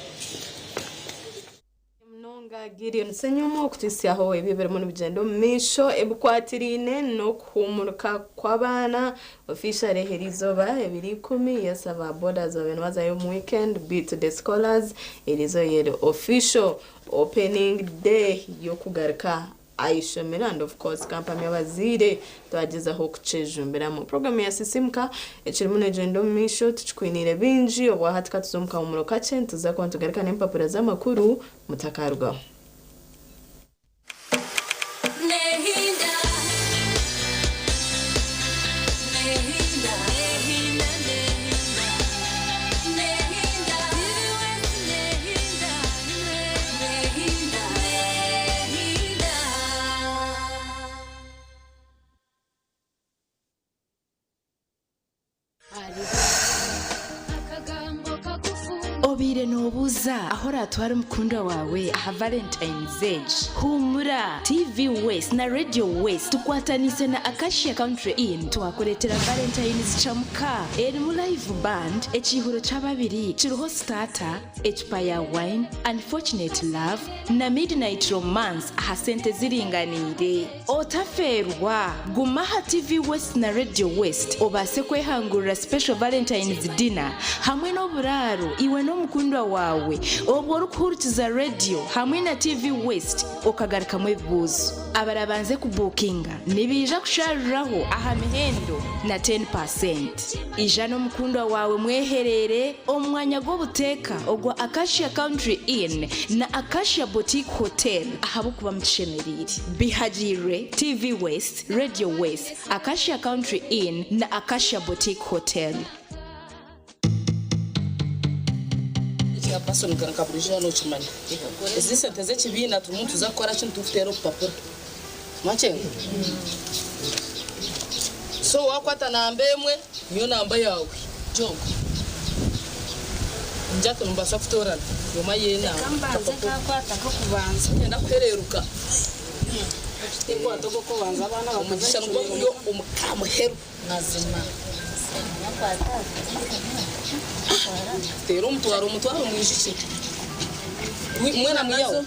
Munonga Gideon Ssenyomo okutuhitsyaho ebyo ebirimu nibigyenda omu maisho ebikwatiraine n'okuhuumurika kw'abaana officially eriizooba ebiro ikumi yes aba boarders babaire nibazayo omu weekend beitu the scholars eriizooba eri official opening day y'okugaruka aha ishomero and of course kampamya abazaire twagyezaho kukyejumbiramu. Puroguramu ya Sisimuka ekirimu negyenda omu maisho tukikwiniire bingi obwahati katuze omu kahumuro kakye nituza kuba nitugaruka n'empapura z'amakuru mutakarugaho. Obaire noobuuza ahu oraatware omukundwa waawe aha Valentine's egi? Huumura! TV West na Radio West tukwataniise na Acacia Country Inn twakureetera Valentine's Chamuka erimu live band, ekiihuro ky'ababiri kiriho sitaata, ecupa ya wine, unfortunate love na midnight romance aha sente ziringaniire. Otafeerwa! Guma aha TV West na Radio West obaase kwehangurira special Valentine's dinner hamwe n'oburaaro iwe n'omukundwa waawe obwo orikuhurikiza Radio hamwe na TV West okagarukamu ebibuuzo. Abarabanze kubuukinga nibaija kusharuriraho aha mihendo na 10%. Ija n'omukundwa waawe mwehereere omu mwanya gw'obuteeka ogwa Acacia Country Inn na Acacia Boutique Hotel ahabw'okuba mukishemereire. Bihagiirwe TV West, Radio West, Acacia Country Inn na Acacia Boutique Hotel. Ekya person nka burijo waaba nokimanya. Ezi sente z'ekibiina turimu nituza kukora ki nitukuteera obupapura. Mwakyenga? So wakwata namba emwe niyo namba yaawe. Jogo. Ningira nimubaasa kutoorana buri omwe ayihe enamba. Reka mbanze nkakwata ak'okubanza. Niinyenda kuhereeruka. Tikwata ogw'okubanza abaana bakaza Omugisha niguba guri omu kamuheru. Mazima. Teera omutwaro omutwaro omwijukye. Mwena mwiyaho.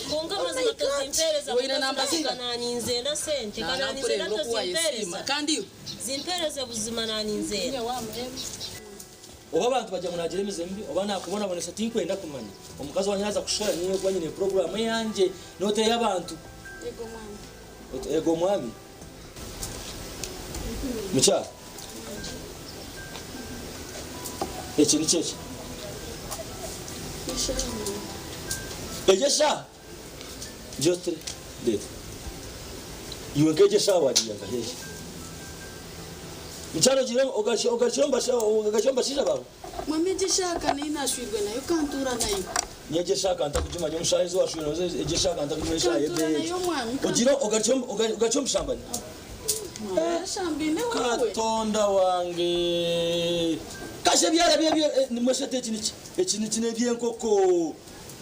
Kwonka amazima tozimpereza buzima naninzenda sente kananinzenda tozimpereza zimpereze buzima naninzenda. Oba abantu bagira ngu naagira emize mibi oba naakubonabonesa tinkwenda kumanya. Omukazi wangye naaza kushwera nyowe kuba nyine puroguraamu eyangye not ey'abantu. Oti eego mwami. Mukyara, eki niki eki? Egyo eshaaha gyotire ndeeta. Iwe nk'egyo eshaaha waagiiha nkahi egi? Mukyara ogiire ogarukire omu bashaija baawe? Mwami egyo eshaaha ka nei naashwirwe nayo ka ntuura nayo. Nyowe egyo eshaaha ka ntakugimanya omu shaaha ezi waashwirwe nazo egyo eshaaha ka ntakugimanya eshaaha Ka ntuura y'ebeeyi nayo egyo. mwami ka Ogiire ogarukire omu bushambani? Mwami ashambaine wewe. Katonda wange! Kasha ebyara bye ebyo nimweshatu eki niki? Eki niki n'eby'enkoko.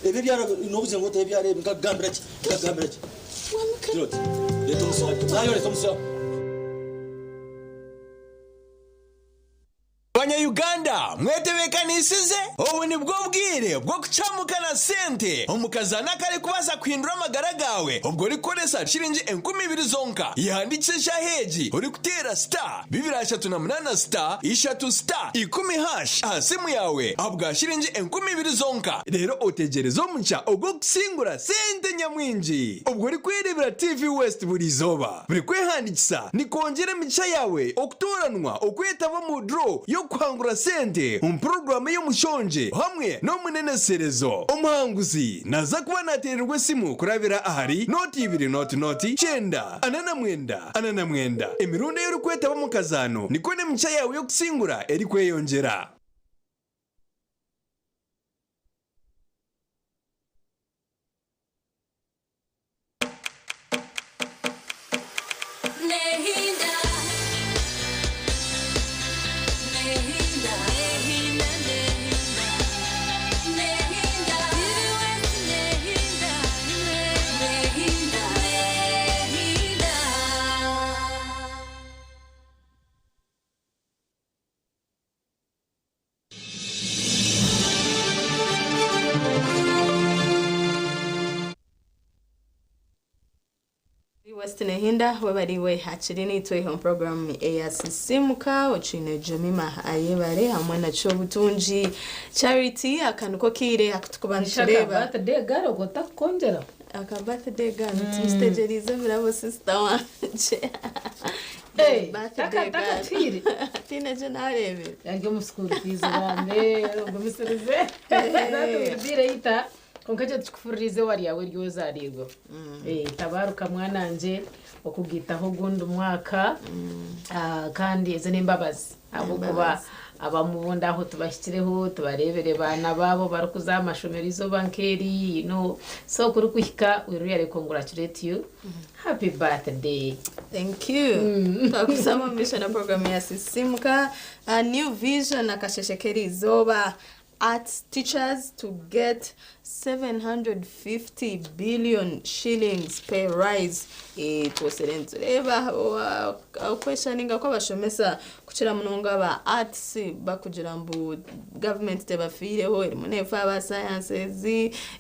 Ebi ebyara n'obugira ngu oteho ebyara ebi nkakugambira ki? Nkakugambira ki? Gira oti, reeta omusyo hati. Reeta omusyo. Banya Uganda mwetebekanisize? Obu nibwo bwire bw'okucamuka na sente omu kazaano akarikubaasa kuhindura amagara gaawe obwo orikukoresa shiringi 2000 zonka. Yehandiikise eshaaha egi orikuteera star 238 star ishatu star ikumi hash aha simu yaawe ahabwa shiringi 2000 zonka reero otegyereze omugisha ogw'okusingura sente nyamwingi obwo orikwereebera TV West buri izooba. Buri kwehandiikisa nikwongyera emigisha yaawe okutooranwa okwetaba omu draw y'okuhangura sente omu puroguraamu ey'omushongye hamwe n'omuneneserezo. Omuhanguzi naaza kuba naateererwa esimu kurabira ahari nooti ibiri nooti nooti kyenda ana na mwenda ana na mwenda. Emirundi ei orikwetaba omu kazaano nikwo n'emigisha yaawe y'okusingura erikweyongyera. West Nehinda webariwe hakiri nitwe omu program eya Sisimuka okiine Jemima Ayebare hamwe na Kyobutungi Charity. Aka niko kiire akutukuba nitureeba. Aka birthday girl ogwo otakukongyera. Aka birthday girl tutegyereize ebirabo sister wangye. Hey, Birthday taka girl. takatwire. Tiine gye nareebire. Yaryo omu school fees bambe ogumisirize. Natubwire yita konka ekyo tukufuririze waryawe eryozarirwe. Eh, tabaruka mwananje okugitaho ogundi mwaka. Ah, kandi ezo n'embabazi ahabwokuba Embabazi. abamubundi aho tubahikireho tubarebere baana baabo barikuza aha mashomero izooba nk'eri so kuri kuhika we really congratulate you, happy birthday. Thank you. Twakusama mission na program ya Sisimuka. A new vision akasheshe k'erizooba arts teachers to get 750 billion shillings pay rise. Eh, twosere nitureeba okweshaninga kw'abashomesa kukira munonga aba arts bakugira mbu government tebafiireho erimu nefa aba sciences,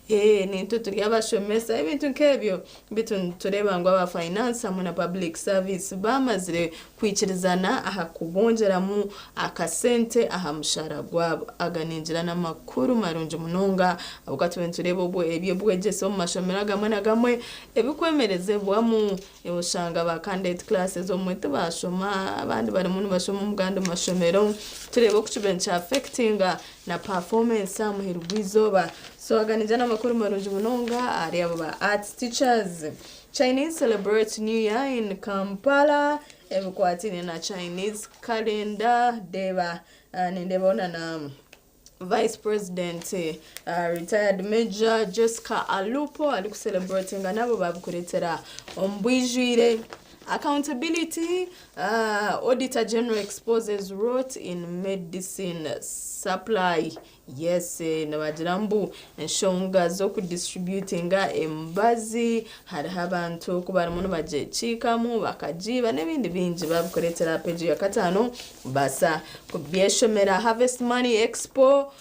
eh, nitwe turi abashomesa ebintu nk'ebyo. Bitu nitureeba ngu aba finance hamwe na public service bamazire kwikirizana aha kubongyeramu akasente aha mushahara gwabo. Aga ningira n'amakuru marungi munonga ahabw'okuba tube nitureeba eby'obwegyese omu mashomero agamwe na gamwe ebikwemerezebwamu, oshanga ba candidate classes omwe tibashoma, abandi barimu nibashoma omu gandi mashomero. Tureeba oku kibe nikyaffectinga na performance aha muheru gw'eizooba. So aga ningira n'amakuru marungi munonga ahari abo ba arts teachers. Chinese celebrate New Year in Kampala, ebikwatire na Chinese calendar. Deba nindeebaho na Vice President retired Major Jessica Alupo ari kucelebratinga nabo babikureetera omu bwijwire. Accountability, Auditor General exposes rot in medicine supply. Yes, nibagira mbu enshonga z'okudistributinga emibazi hariho abantu ku barimu nibagyekiikamu bakagiiba n'ebindi bingi. Babikureetera peji ya 5 basa kubyeshomera. Harvest Money Expo,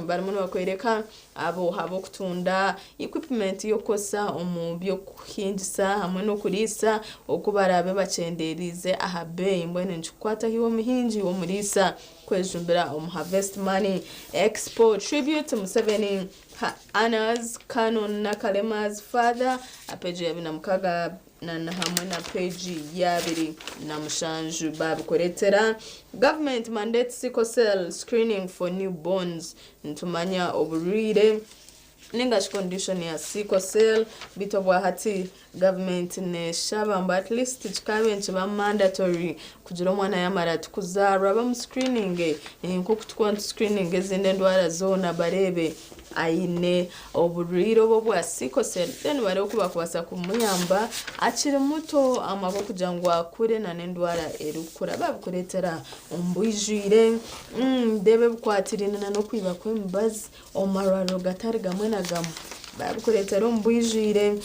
barimu nibakwereka abo ab'okutunda equipment y'okukozesa omu by'okuhingisa hamwe n'okuriisa oku baraabe bakyenderiize aha beeyi. Mbwenu nikikukwataho iwe omuhingi w'omuriisa kwejumbira omu Harvest Money Expo. Tribute Museveni honors Canon Nakalema's father, peji ya 26 na hamwe na peji ya 27 babikureetera. Government mandate sickle cell screening for newborns. Nitumanya oburwire ningashi condition ya sickle cell, bitu bwahati government neshaba mbu at least kikabe nikiba mandatory kugira omwana yamara tukuzaarwa bamu screening nk'oku tukuba nituscreening ezindi endwara zoona, bareebe aine oburwire obwo bwa sickle cell, then barebe oku bakubaasa kumuyamba akiri muto amabwo kugira ngu akure na n'endwara erikukura. Babikureetera omu bwijwire. Ndeeba ebikwatirine na n'okwiba kw'emibazi omu marwariro gatari gamwe na gamwe babikureetera omu bwijwire.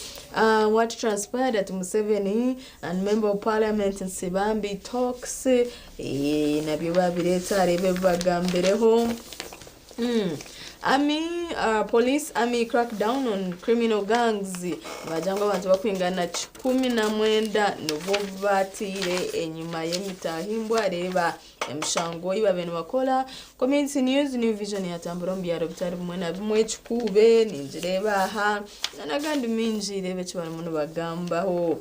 What transpired at Museveni and Member of Parliament Nsibambi talks, nabyo babireeta areebe bagambireho. Army, police army crackdown on criminal gangs. Bagira ngu abantu bakwingana 19 nibo batiire enyuma y'emitahimbwa. Reeba emishango ei babaire nibakora. Community news, New Vision yatambura omu byaro bitari bimwe na bimwe. Kikuube ningireeba aha n'agandi mingi, reeba eki barimu nibagambaho.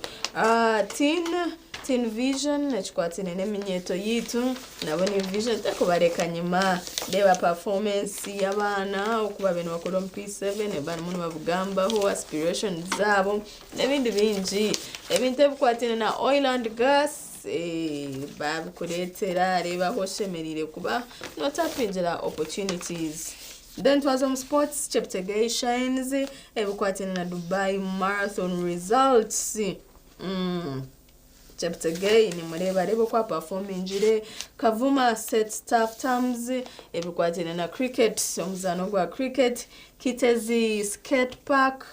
Teen Vision ekikwatine n'eminyeeto yiitu nabo New Vision tekubareka nyima. Reeba performance y'abaana oku babaire nibakora omu P7, barimu nibabugambaho aspirations zaabo n'ebindi bingi. Ebintu ebikwatine na oil and gas, babikureetera. Reeba aho oshemereire kuba notapingira opportunities. Then twaza omu sports, Cheptegei shines, ebikwatine na Dubai Marathon results. Cheptegei nimureba reba uko performingire. Kavuma sets tough terms, ebikwatine na cricket, omuzano gwa cricket. Kitezi Skate Park.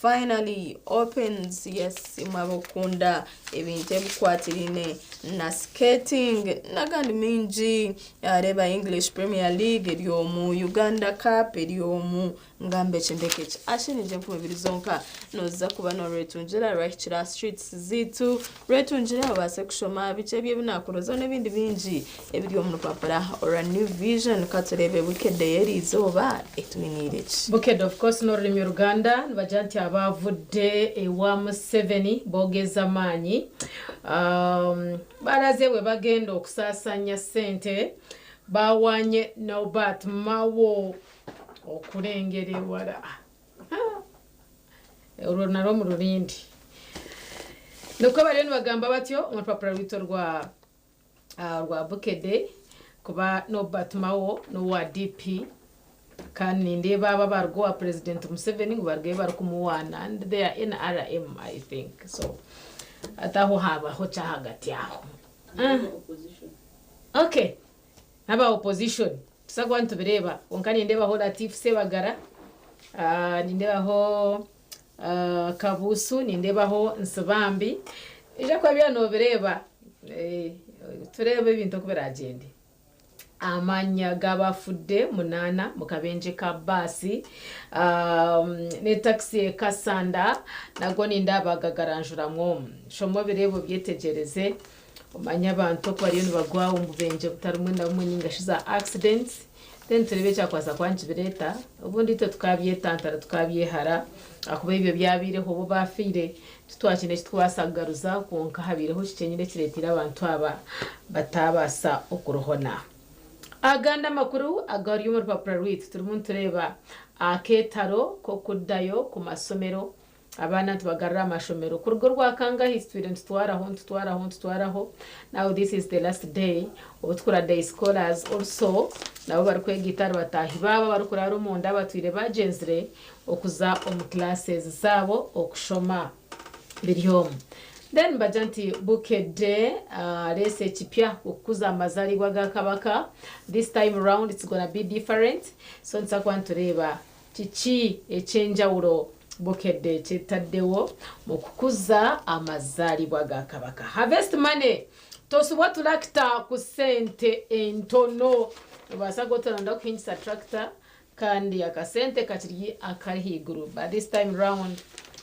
Finally opens yes imwe abokukunda ebintu ebikwatiraine na skating nagandi mingi reeba English Premier League eri omu Uganda Cup eri omu ngambe eki ndeke eki ashiringye 2000 zonka noza kuba norwetungira rwahikire aha streets zaitu rwetungire obaase kushoma biki ebyo ebinakurozaho nebindi bingi ebiri omu rupapura orwa New Vision katureebe Bukedde y'eriizooba etwiniire ki. Bukedde of course n'orurimi Oruganda nibagira nti abaavudde ewa Museveni boogeza amaanyi baraze bwe bagenda okusaasanya ssente baawanye Norbert Mao okulengera ewala. Orwo narwo mururinde. Nikwo bariyo nibagamba batyo omu rupapura rwaitu orwa rwa Bukedde kuba Norbert Mao n'owa DP kandi nindeeba aba abaruga owa President Museveni ngu barugayo barikumuwaana and they are NRM I think so hati aho habaho ki ahagati aho. Okay n'aba opposition Nituza kuba nitubireeba kwonka nindeebaho Latif Ssebagala, nindeebaho Kabuusu, nindeebaho Nsibambi. Noija kuba byona noobireeba tureebe ebintu oku biragyende. Amanya g'abafudde munaana mu kabenje ka baasi n'etakisi e Kassanda nago nindeeba gagaranjuramu omu. Shoma obireebe obyetegyereze. Omanye abantu oku bariyo nibagwa omu bubenje butari bumwe na bumwe ninga shi za accidents then tureebe ekyakubaasa kuba nikibireeta. Obundi itwe tukabyetantara tukabyehara ahakuba ebyo byabaireho bo baafiire titwakiine eki turikubaasa kugaruza kwonka habaireho kikye nyine ekireeteire abantu aba bataabaasa okuruhona. Agandi amakuru agari omu rupapura rwaitu turimu nitureeba akeetaro k'okudayo ku masomero Abaana nitubagarura aha mashomero kuruga orwakangahi tutwire nitutwaraho nitutwaraho nitutwaraho now this is the last day obu tukura day scholars also nabo barikwega ahari bataahi baabo abarikuraara omunda abatwire bagyenzire okuza omu classes zaabo okushoma biri omu then nibagira nti Bukedde areese ekipya okukuza amazaribwa ga Kabaka this time round it's gonna be different so nituza kuba nitureeba Kiki eky'enjawulo Bukedde ky'etaddewo mu kukuza amazaalibwa ga Kabaka? Harvest Money, Tosubwa tulakita ku ssente entono. Nobaasa kuba otarenda kuhingisa tractor kandi akasente kakiri akari ahaiguru. But this time round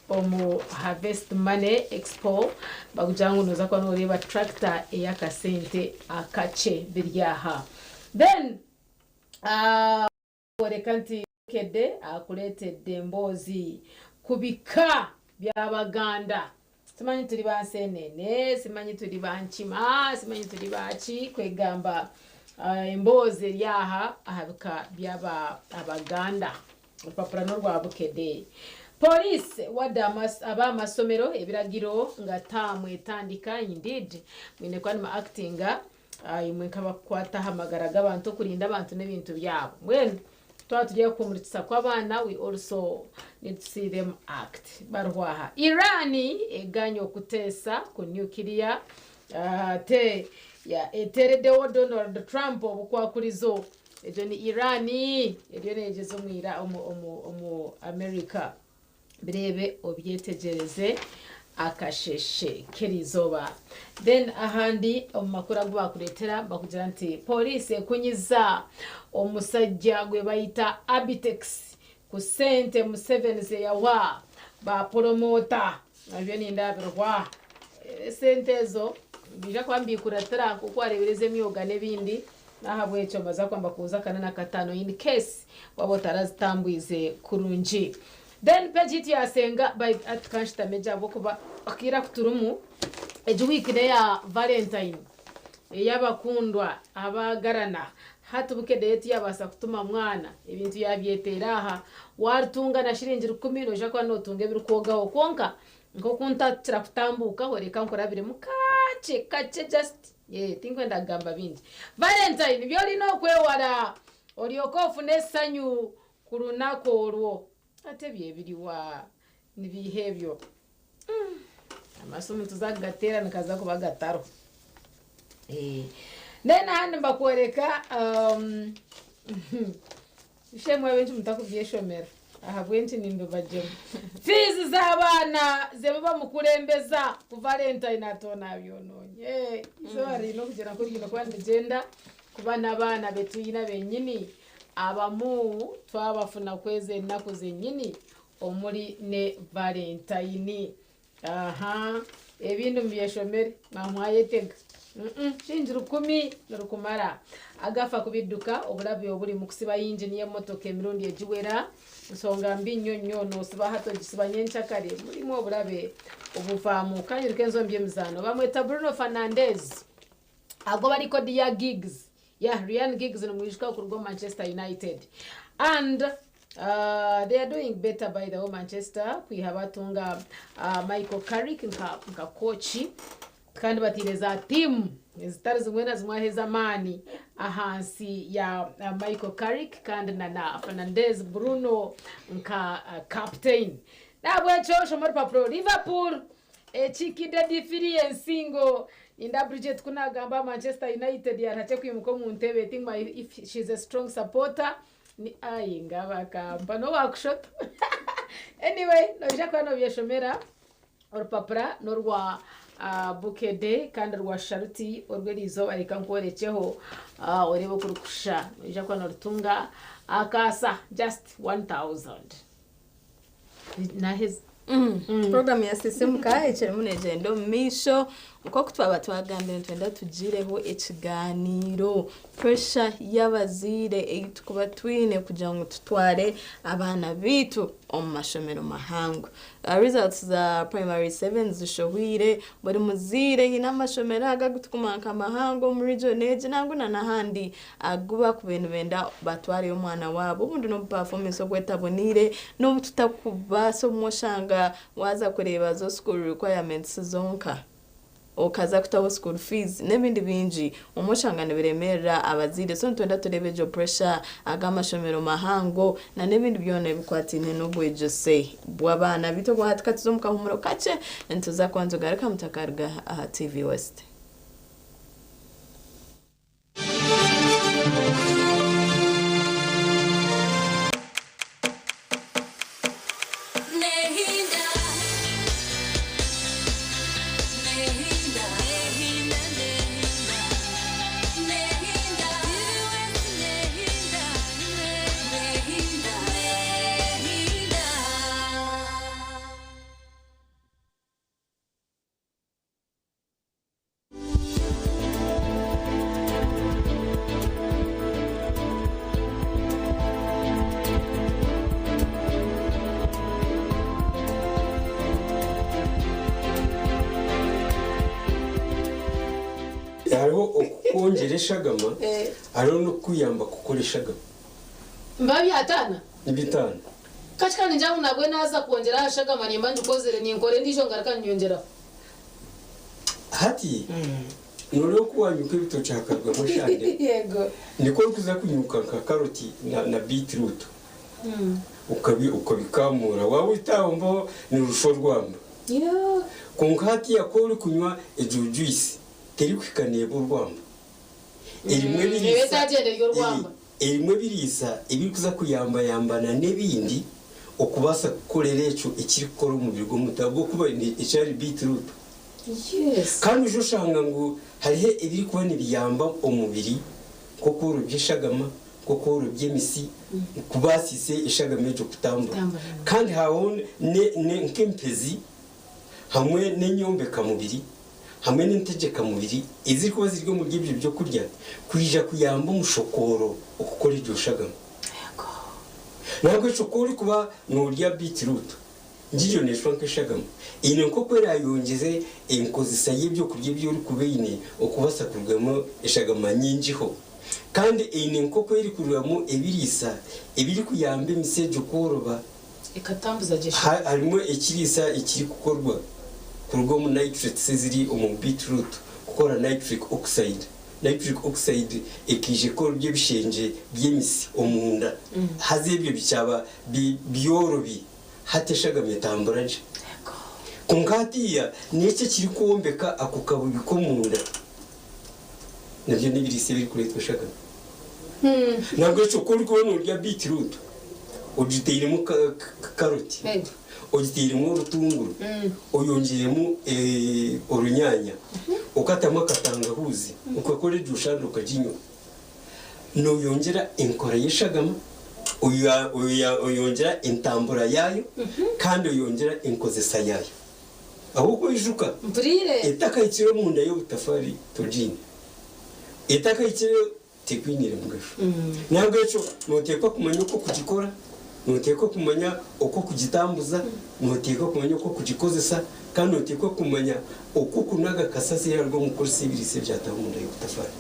omu Harvest Money Expo bakugira ngu noza kuba noreeba tractor ey'akasente akakye biri aha. Then. Kworeka nti Bukedde akureetedde emboozi ku bika by'Abaganda. Simanyi turi ba Nseenene, simanyi turi ba Nkima, simanyi turi ba ki, kwegamba emboozi eri aha aha bika by'Abaganda. Orupapura n'orwa Bukedde. Pooriisi ewadde ab'amasomero ebiragiro nga taamu etandika. Indeed, mwine kuba nimu actinga Imwe nk'abakukwata aha magara g'abantu okurinda abantu n'ebintu byabo. Mbwenu twaba turi aha kuhumurikisa kw'abaana we also need to see them act. Bariho aha. Iran eganye okuteesa ku nuclear ate eteereddeho Donald Trump obukwakurizo. Egyo ni Iran eriyo neyegyeza omu America. Bireebe obyetegyereze akasheshe k'erizooba. Then ahandi omu makuru agu baakureetera bakugira nti pooriisi ekunyiza omusajja gwe bayita Abitex ku sente Museveni zeyawa ba poromoota. Nabyo nindaabirwa. Esente ezo nibiija kuba nibikuratira nk'oku wareebire ez'emyoga n'ebindi. N'ahabw'ekyo mbaza kwamba kubuuza akana na kataano in case waaba otarazitambwize kurungi. Then page yaitu yasenga by ati kanshutame gye ahabw'okuba akaire aku turimu egi week n'eya Valentine ey'abakundwa abaagarana. Hati Bukedde yo tiyabaasa kutuma mwana ebintu yaabyeteera aha. Waarutunga na shiringi rukumi noija kuba nootunga ebirikwogaho kwonka nk'oku ntakira kutambuukaho reka nkurabiremu kakye kakye just. Yee, tinkwenda kugamba bingi. Valentine by'olina okwewala olyoke ofune essanyu ku lunaku olwo. Ate byo ebiriwa? Nibiiha ebyo? Mm, amasimu tuza kugateera nikaza kuba gatariho. Eh, Then ahandi mbakworeka um, Shemwe abengi mutakubyeshomera. Ahabw'enki nimbibagyema? Fiizi z'abaana ze bamukurembeza ku Valentine ati nabyonoonye. Izooba riine okugyera nk'oriine kuba nirigyenda kuba n'abaana betwine benyini abamu twabafuna kwezi enaku zenyini omuri ne Valentine. Aha, ebindi mubyeshomere mwamwayetega. Shilingi 1000 nirukumara. Agafa kubidduka obulabe obuli mu kusiba yingini y'emmotoka emirundi egiwera nsonga mbi nnyo nnyo n'osiba hati ogisiba nyenkyakare mulimu obulabe obuvaamu. Kanyiruka enzombi by'emizaano bamweta Bruno Fernandes agoba rekodi ya Giggs ya Ryan Giggs nimwijuka okuruga omu Manchester United and they are doing better by the way Manchester kwiha batunga Michael Carrick nka coach kandi batiire za tiimu ezitari zimwe na zimwe aheza amaani ahansi ya Michael Carrick kandi na Fernandes Bruno nka captain. Nahabwekyo shoma orupapuro Liverpool ekikide difiri ensingo Ninda Bridget kunagamba Manchester United yarahakye kwimuka omu ntebe think my if she's a strong supporter ni ayi ngabakamba no wakushota. Anyway, noija kuba nobyeshomera orupapura n'orwa Bukede kandi rwa Sharuti orw'eriizooba reka nkworekyeho oreebe oku rurikusha. Noija kuba norutunga akaasa just 1000. Naheza. Program ya Sisimuka ekirimu negyenda omu maisho nk'oku twaba twagambire nitwenda tugireho ekigaaniiro pressure y'abazaire ei tukuba twine kugira ngu tutware abaana baitu omu mashomero mahango. Results za primary 7 zishohwire buri muzaire haine amashomero aga agu tukumanya nka mahango omu region egi nangwa na n'ahandi agu bakubaire nibenda batwareyo omwana waabo obundi n'obu performance obu etaboneire n'obu tutakubaasa obumwe oshanga waaza kureeba zo school requirements zonka okaza kutaho school fees n'ebindi bingi omwe oshanga nibiremerera abazaire so nitwenda tureebe egyo pressure aga amashomero mahango na n'ebindi byona ebikwataine n'obwegyese bw'abaana baitu obwahati katuze omu kahumuro kakye nituza kuba nitugaruka mutakaruga aha TV West. Hariho okukwongyera eshagama, hariho n'okukuyamba kukora eshagama. Mba byataana? Nibitaana. Kati kandi ngira ngu nabwe naaza kwongyera aha shagama nimba ngikozire ninkora endiijo ngaruka nyongyeraho. Hati noreeba oku wanyuka ebitookye hakarugamu eshande. Yego. Nikwo orikuza kunyuka nka karoti na beetroot. Ukabikamuura waaba ohita mpaho nirusha orwamba. Kwonka hatiya ku orikunywa egyo juice terikuhika neeba orwamba. Erimu ebiriisa erimu ebiriisa ebirikuza kuyambayambana n'ebindi okubaasa kukorera ekyo ekirikukora omubiri gw'omuntu ahabw'okuba ekyari beetroot. Kandi oija oshanga ngu hariho ebirikuba nibiyamba omubiri nk'okworobya eshagama, nk'okworobya emisi, kubaasisa eshagama egyo kutambura. Kandi haabaho nk'empezi hamwe n'enyombekamubiri hamwe n'entegyekamubiri ezirikuba ziri omuri ebyo byokurya kwija kuyamba omushokooro okukora egyo shagama. Nahabwekyo ku orikuba noorya beetroot, ngiyo neeshwa nk'eshagama eine nk'oku eraayongyeze enkozesa y'ebyokurya ebi orikuba oine okubaasa kurugamu eshagama nyingiho. Kandi eine nk'oku erikurugamu ebiriisa ebirikuyamba emisi egyo kworoba. Ekatambuza gye eshagama. Harimu ekiriisa ekirikukorwa kuruga omu nitrates eziri omu beetroot kukora nitric oxide. Nitric oxide ekaija ekorobya ebishengye by'emisi omunda haza ebyo bikyaba byorobi hati eshagama etambura gye. Kwonka hatiiya n'eki ekirikwombeka ako kabubi k'omunda nabyo n'ebiriisa ebirikureetwa eshagama. Nahabwekyo ku orikuba noorya beetroot Ogitairemu karoti, ogitairemu orutunguru, oyongyeremu orunyanya, okatamu akatangahuuzi, okakora egyo shande okaginywa. Noyongyera enkora y'eshagama, oyongyera entambura yaayo, kandi oyongyera enkozesa yaayo. Ahabw'okuba oijuka, etakahikire omunda y'obutafaari togiine. Etakahikireyo tekwiniire mugasho. N'ahabw'ekyo nooteekwa kumanya oku okugikora, nooteekwa kumanya oku okugitambuza, nooteekwa kumanya oku okugikozesa, kandi nooteekwa kumanya oku okunaga kasasiro eyaruga omu kukozesa ebiriisa ebyataha omunda y'obutafaari.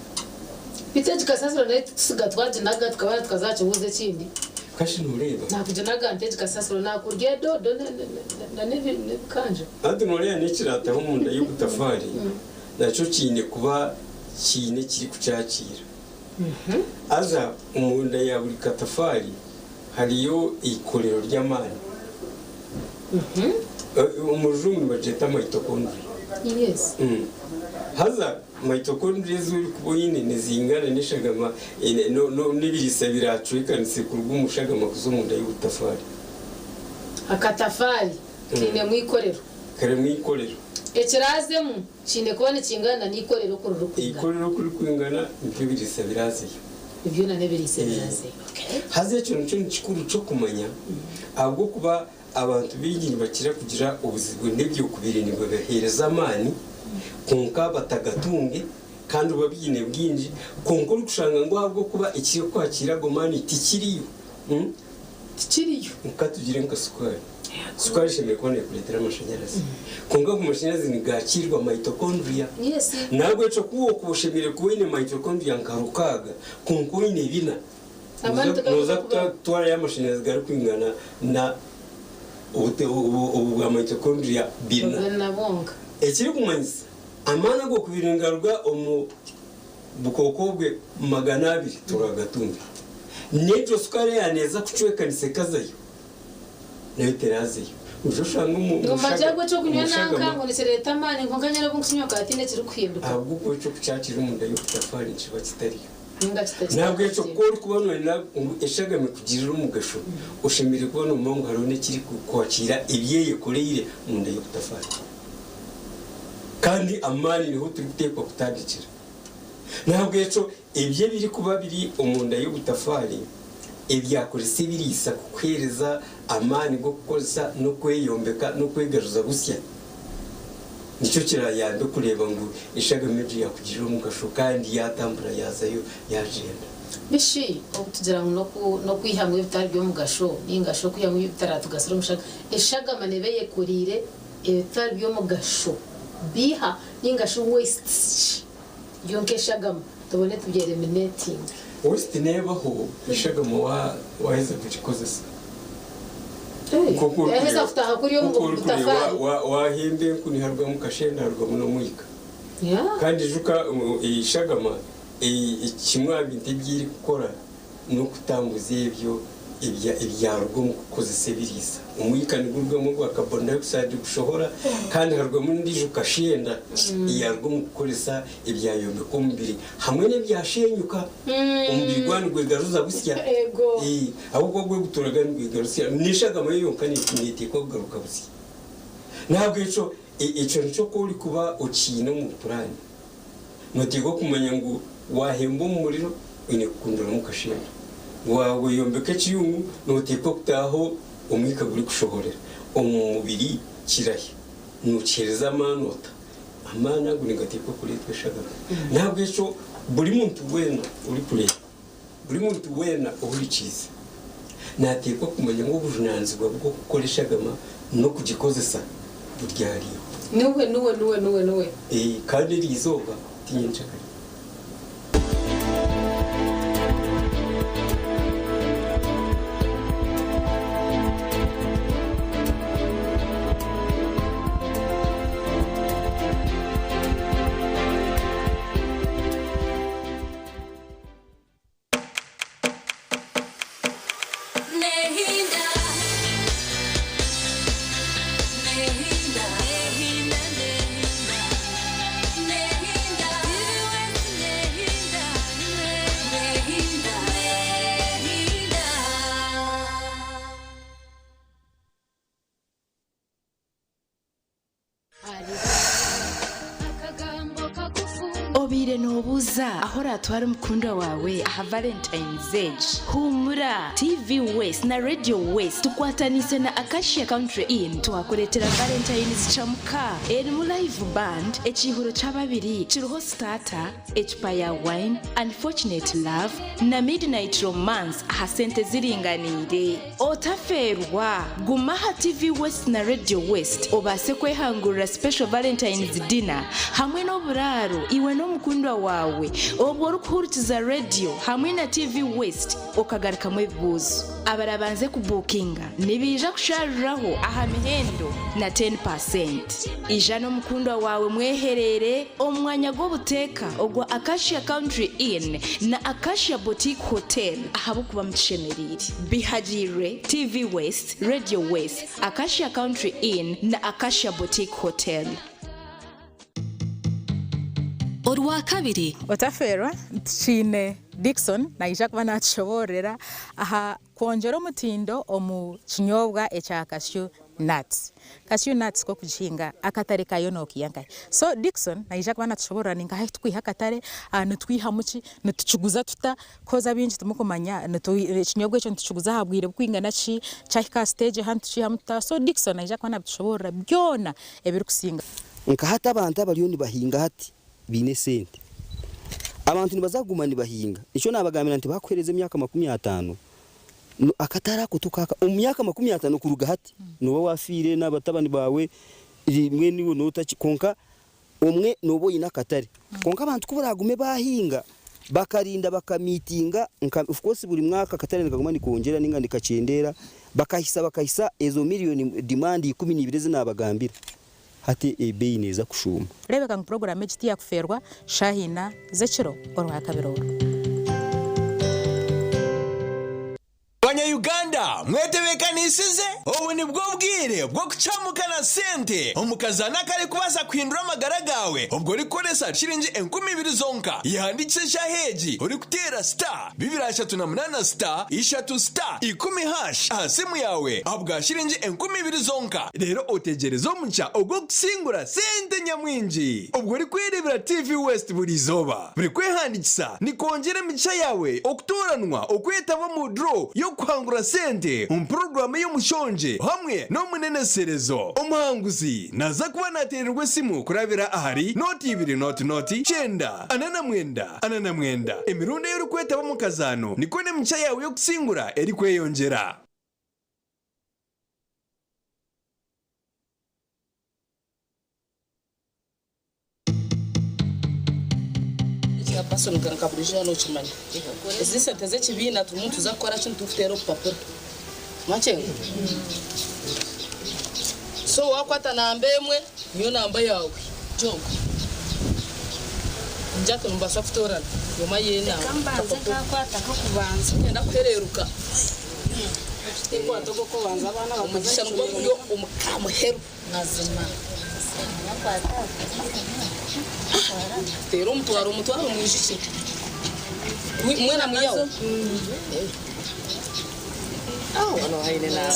Beitu egi kasasiro nayo titusiga twaginaga tukabara tukaza aha kibuuzo ekindi. Kashi nooreeba? Naakuginaga nta egi kasasiro? Naakurya edoodo n'ebikanja? Hati nooreeba n'ekiraataha omunda y'obutafaari nakyo kiine kuba kiine ekirikukyakiira. Haza omunda ya buri katafaari hariyo eikorero ry'amaani. Omu rujungu nibagyeta mitochondria. Haza mitochondria ezi orikuba oine nizingana n'eshagama n'ebiriisa biracwekanise kuruga omu shagama kuza omunda y'obutafaari. Akatafaari kainemu eikorero. Karimu eikorero. Ekiraazemu Kiine kuba nikingana na n'ikorero oku ririkwingana. Eikorero oku ririkwingana nibyo ebiriisa biraazeyo. Byona n'ebiriisa ebiraazeyo. Okay. Haza ekyo nikyo nikikuru ky'okumanya ahabw'okuba abantu baingi nibakira kugira obuzibu n'eby'okubiri nibibaheereza amaani kwonka batagatunge kandi babiine bwingi kwonka orikushanga ngu ahabw'okuba ekirikwakiira ago maani tikiriyo. Tikiriyo. Ka tugire nka sukaari. Sukaari eshemereire kuba neekureetera amashanyarazi. Kwonka ago mashanyarazi nigaakiirwa mitochondria. N'ahabw'ekyo ku orikuba oshemereire kuba oine mitochondria nka rukaaga kwonka oine bina, nooza kutwarayo amashanyarazi garikwingana na obu bwa mitochondria bina. Ekirikumanyisa amaani ag'okubaire nigaruga omu bukooko bwe 200 toragatunga. N'egyo sukaari eya neeza kucwekanisa ekazayo, nayo teraazeyo. Noija oshanga omu Ngu mbagira ngu eky'okunywa omu nanka shagama. ngu nikireeta amaani kwonka nyowe obu nkukinywa nkaba tihaine ekirikuhinduka. Ahabw'okuba eky'okukyakira omunda y'obutafaari nikiba kitariyo. Ninga kitari N'ahabw'ekyo ku orikuba nooyenda ngu eshagama ekugirire omugasho, oshemereire kuba noomanya ngu hariho n'ekirikukwakiira ebi eyekoreire omunda y'obutafaari. Kandi amaani niho turikuteekwa kutandikira. N'ahabw'ekyo ebyo ebirikuba biri omunda y'obutafaari ebyakoresa ebiriisa kukuheereza amaani g'okukozesa n'okweyombeka n'okwegaruza busya nikyo kirayambe kureeba ngu eshagama egyo yaakugirira omugasho kandi yaatambura yaazayo yaagyenda. Bishi obu tugira ngu n'okwihamu ebitari by'omugasho ninga shi okwihamu ebitaratugasira omu shagama, eshagama neeba eyekoriire ebitari by'omugasho biiha ninga shi wastes ki? Yonka eshagama tubone tubyeliminatinge. Waste nebaho eshagama waheza kugikozesa. Yaheza kutaaha kuriya omu butafaari. Wahemba enku niharugamu kashenda harugamu n'omwika. Kandi ijuka eshagama kimwe aha bintu ebi erikukora n'okutambuza ebyo ebyaruga omu kukozesa ebiriisa. Omwika nigurugamu ogwa carbon dioxide gushohora kandi harugamu n'endiijo kashenda eyaruga omu kukoresa ebyayombeka omubiri hamwe n'ebyashenyuka. Omubiri gwaba nigwegaruza busya. Ahabw'okuba gwe guturaga nigwegarusya n'eshagama yo yonka neteekwa kugaruka busya. N'ahabw'ekyo ekyo nikyo ku orikuba okiine omu puraani. Noteekwa kumanya ngu waahemba omu muriro, oine kukunduramu kashenda. Waayombeka ekiyungu, noteekwa kutaaho omwika gurikushohorera omu mubiri kirahi. Nookiheereza amaani ota? Amaani ago nigateekwa kureetwa eshagama. N'ahabw'ekyo buri muntu weena orikureeba, buri muntu weena ohurikiize, naateekwa kumanya ngu obujunaanizibwa bw'okukora eshagama n'okugikozesa buri ahariiwe. Niwe, niwe, niwe, niwe, niwe. Kandi eryo izooba ti nyencakare. Obaire noobuuza ahu oraatware omukundwa waawe aha Valentine's egi? Huumura! TV West na Radio West tukwataniise na Acacia Country Inn twakureetera Valentine's Chamuka erimu live band, ekiihuro ky'ababiri kiriho starter, ecupa ya wine, unfortunate love na midnight romance aha sente ziringaniire. Otafeerwa! Guma aha TV West na Radio West obaase kwehangurira Special Valentine's Dinner hamwe n'oburaaro iwe n'omukundwa waawe obwo orikuhurikiza Radio hamwe na TV West okagarukamu ebibuuzo. Abarabanze kubuukinga nibaija kusharuraho aha mihendo na 10%. Ija n'omukundwa waawe mwehereere omu mwanya gw'obuteeka ogwa Acacia Country Inn na Acacia Boutique Hotel ahabw'okuba mukishemereire. Bihagiirwe TV West, Radio West, Acacia Country Inn na Acacia Boutique Hotel. Orwakabiri. Otafeerwa, Tukiine Dickson naija kuba natushoboororera aha kwongyera omutindo omu kinyobwa ekya cashew nuts. Cashew nuts ku orikugihinga akatare kaayo nookiiha nkahi? So Dickson naija kuba natushoboorora ni nkahi ahu turikwiha akatare, nitwihamu ki, nitukiguza tuta Coz abaingi timukumanya ekinyobwa ekyo nitukiguza aha bwire bukwingana ki, kyahika aha stage aha nitukiihamu tuta? So Dickson naija kuba nabitushoboorora byona ebirikusinga. Nka hati abantu abariyo nibahinga hati baine esente. Abantu nibaza kuguma nibahinga. Nikyo nabagambira nti bakuhereza emyaka 50, akatare ako tokaka, omu myaka 50 kuruga hati noba wafiire nabatabani baawe mbwenu iwe noba otaki kwonka Omwe nooba oine akatare. Kwonka abantu ku baraagume baahinga, bakarinda bakamiitinga nka of course buri mwaka akatare nikaguma nikongyera nainga nikakyendeera, bakahisa bakahisa ezo miriyoni demand 12 ezi naabagambira, hati ebeeyi neeza kushuuma. Reebeka ngu puroguraamu egi tiyakufeerwa shaaha ina z'ekiro Orwakabiri oru. Banya Uganda mwetebekanisize? Obu nibwo bwire bw'okucamuka na sente omu kazaano akarikubaasa kuhindura amagara gaawe obwo orikukoresa shiringi 2000 zonka. Yehandiikise eshaaha egi orikuteera star 238 star ishatu star ikumi hash aha simu yaawe ahabwa shiringi 2000 zonka reero otegyereze omugisha ogw'okusingura sente nyamwingi obwo orikwereebera TV West buri izooba. Buri kwehandiikisa nikwongyera emigisha yaawe okutooranwa okwetaba omu draw y'okuhangura sente omu puroguraamu ey'omushongye hamwe n'omuneneserezo. Omuhanguzi naaza kuba naateererwa esimu kurabira ahari nooti ibiri nooti nooti kyenda ana na mwenda ana na mwenda. Emirundi ei orikwetaba omu kazaano nikwo n'emigisha yaawe y'okusingura erikweyongyera. Ekya person nka burijo nokimanya ezi sente zekibiina turimu nituza kukora ki nitukuteera obupapura mwakyenga so wakwata namba emwe niyo namba yaawe jogo njatu nimubaasa kutoorana yoma yeena Reka mbanze nkakwata ak'okubanza. Niinyenda kuhereeruka. Tikwata ogw'okubanza abaana bakaza Omugisha nigwo guri omu kamuheru. Mazima. Teera omutwaro omutwaro mwijukye. Mwena mwiyaho. Aho haine na.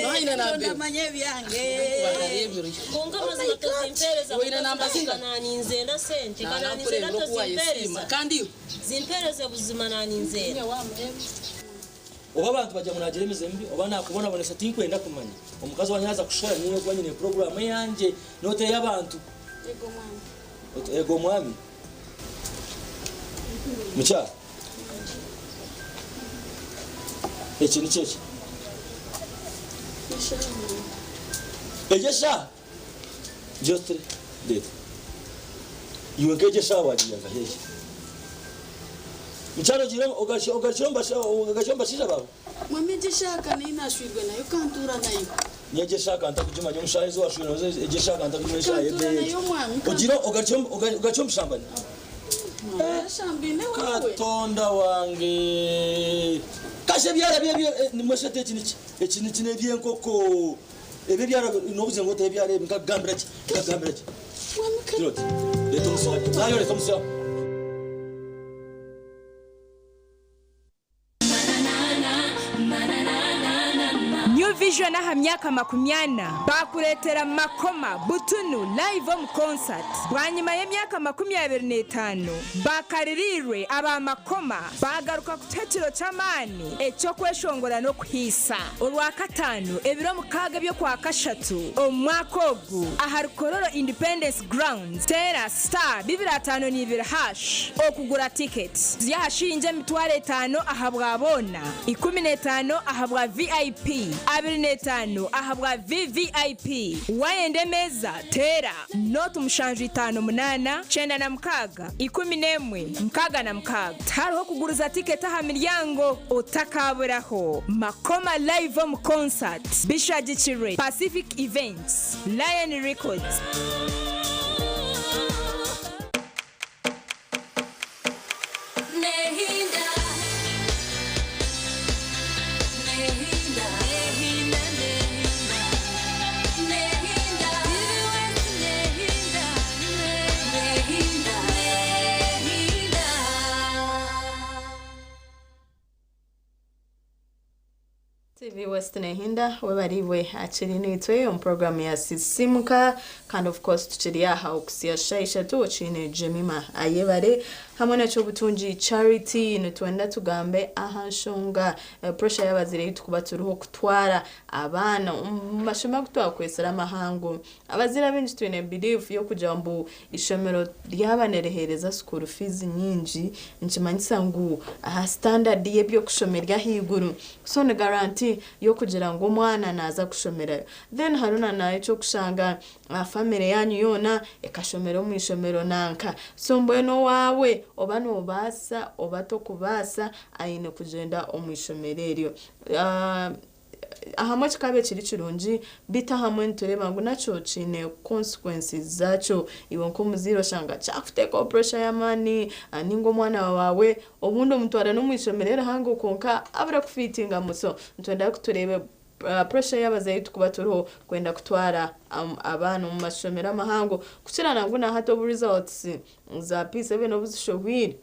Haine na mbe. Ndamanya ebyange. Konka mazima tozimpereza Oine namba zinga? naninzenda sente Nana kananinzenda nkureebera oku wayesiima. tozimpereza Kandi iwe? zimpereze buzima naninzenda Oba abantu bagira ngu naagira emize mibi oba naakubonabonesa tinkwenda kumanya. Omukazi wangye naaza kushwera nyowe kuba nyine puroguraamu eyangye not ey'abantu. Eego mwami. Oti eego mwami. Mukyara. Eki niki eki? Eshaaha mwami. Egyo eshaaha? Geoffrey, Ndeeba. Iwe nk'egyo eshaaha waagiiha nkahi egi? Mukyara ogiire ogarukire omu bashaija baawe? Mwami egyo eshaaha ka neyi naashwirwe nayo ka ntuura nayo. Nyowe egyo eshaaha ka ntakugimanya omu shaaha ezi waashwirwe nazo egyo eshaaha ka ntakugimanya eshaaha Ka ntuura y'ebeeyi nayo egyo. mwami ka. Ogiire ogarukire omu bushambani? Mwami nashambaine wewe. Katonda wange! Kasha ebyara bye nimweshatu eki niki? Eki niki n'eby'enkoko. Ebi ebyara n'obugira ngu oteho ebyara ebi nkakugambira ki? Nkakugambira ki? Gira oti, Reeta omusyo hati. Nayo reeta omusyo. New Vision. Buriijo n'aha myaka 40 baakureetera Makoma butunu live omu concert. Bwanyima y'emyaka 25 bakaririirwe aba Makoma baagaruka kutuha ekiro ky'amaani eky'okweshongora n'okuhiisa. Orwakataano ebiro 6 eby'Okwakashatu omu mwaka ogu ahari Kololo Independence Grounds, teera star 252 hash okugura tiketi. Ziri aha shiringi 5000 ahabwa boona, 15 ahabwa VIP, 25 ahabwa VVIP. Waayenda emeeza, teera nooti 758, 96, 11, 66. Tihariho kuguriza tiketi aha miryango, otakaaburaho. Makoma Live omu Concert bishagikirwe Pacific Events, Lion Records. TV West Nehinda webariibwe akiri naitwe omu programu ya Sisimuka kandi of course tukiri aha okusia shaaha ishatu okiine Jemima Ayebare hamwe na Kyobutungi Charity nitwenda tugambe aha nshonga pressure y'abazaire ei tukuba turiho kutwara abaana omu mashomo agu twakwetsire amahango. Abazaire abaingi twine belief y'okugira mbu eishomero ryaba niriheereza school fees nyingi nikimanyisa ngu aha standard y'eby'okushoma eri ahaiguru so ni guarantee y'okugira ngu omwana naaza kushomerayo. Then hariho na n'eky'okushanga family yaanyu yoona ekashomera omu ishomero nanka so mbwenu owaawe oba noobaasa oba tokubaasa aine kugyenda omu ishomero eryo. Ahamwe kikaaba ekiri kirungi, beitu ahamwe nitureeba ngu nakyo kiine consequences zaakyo. Iwe nk'omuzaire oshanga kyakuteekaho pressure y'amaani, ninga omwana waawe obundi omutwara n'omu ishomero erihango kwonka abura kufiitingamu. So nitwenda ngu tureebe pressure y'abazaire ei turikuba turiho kwenda kutwara abaana omu mashomero amahango kukira nangwa na hati obu results za P7 obu zishohwire.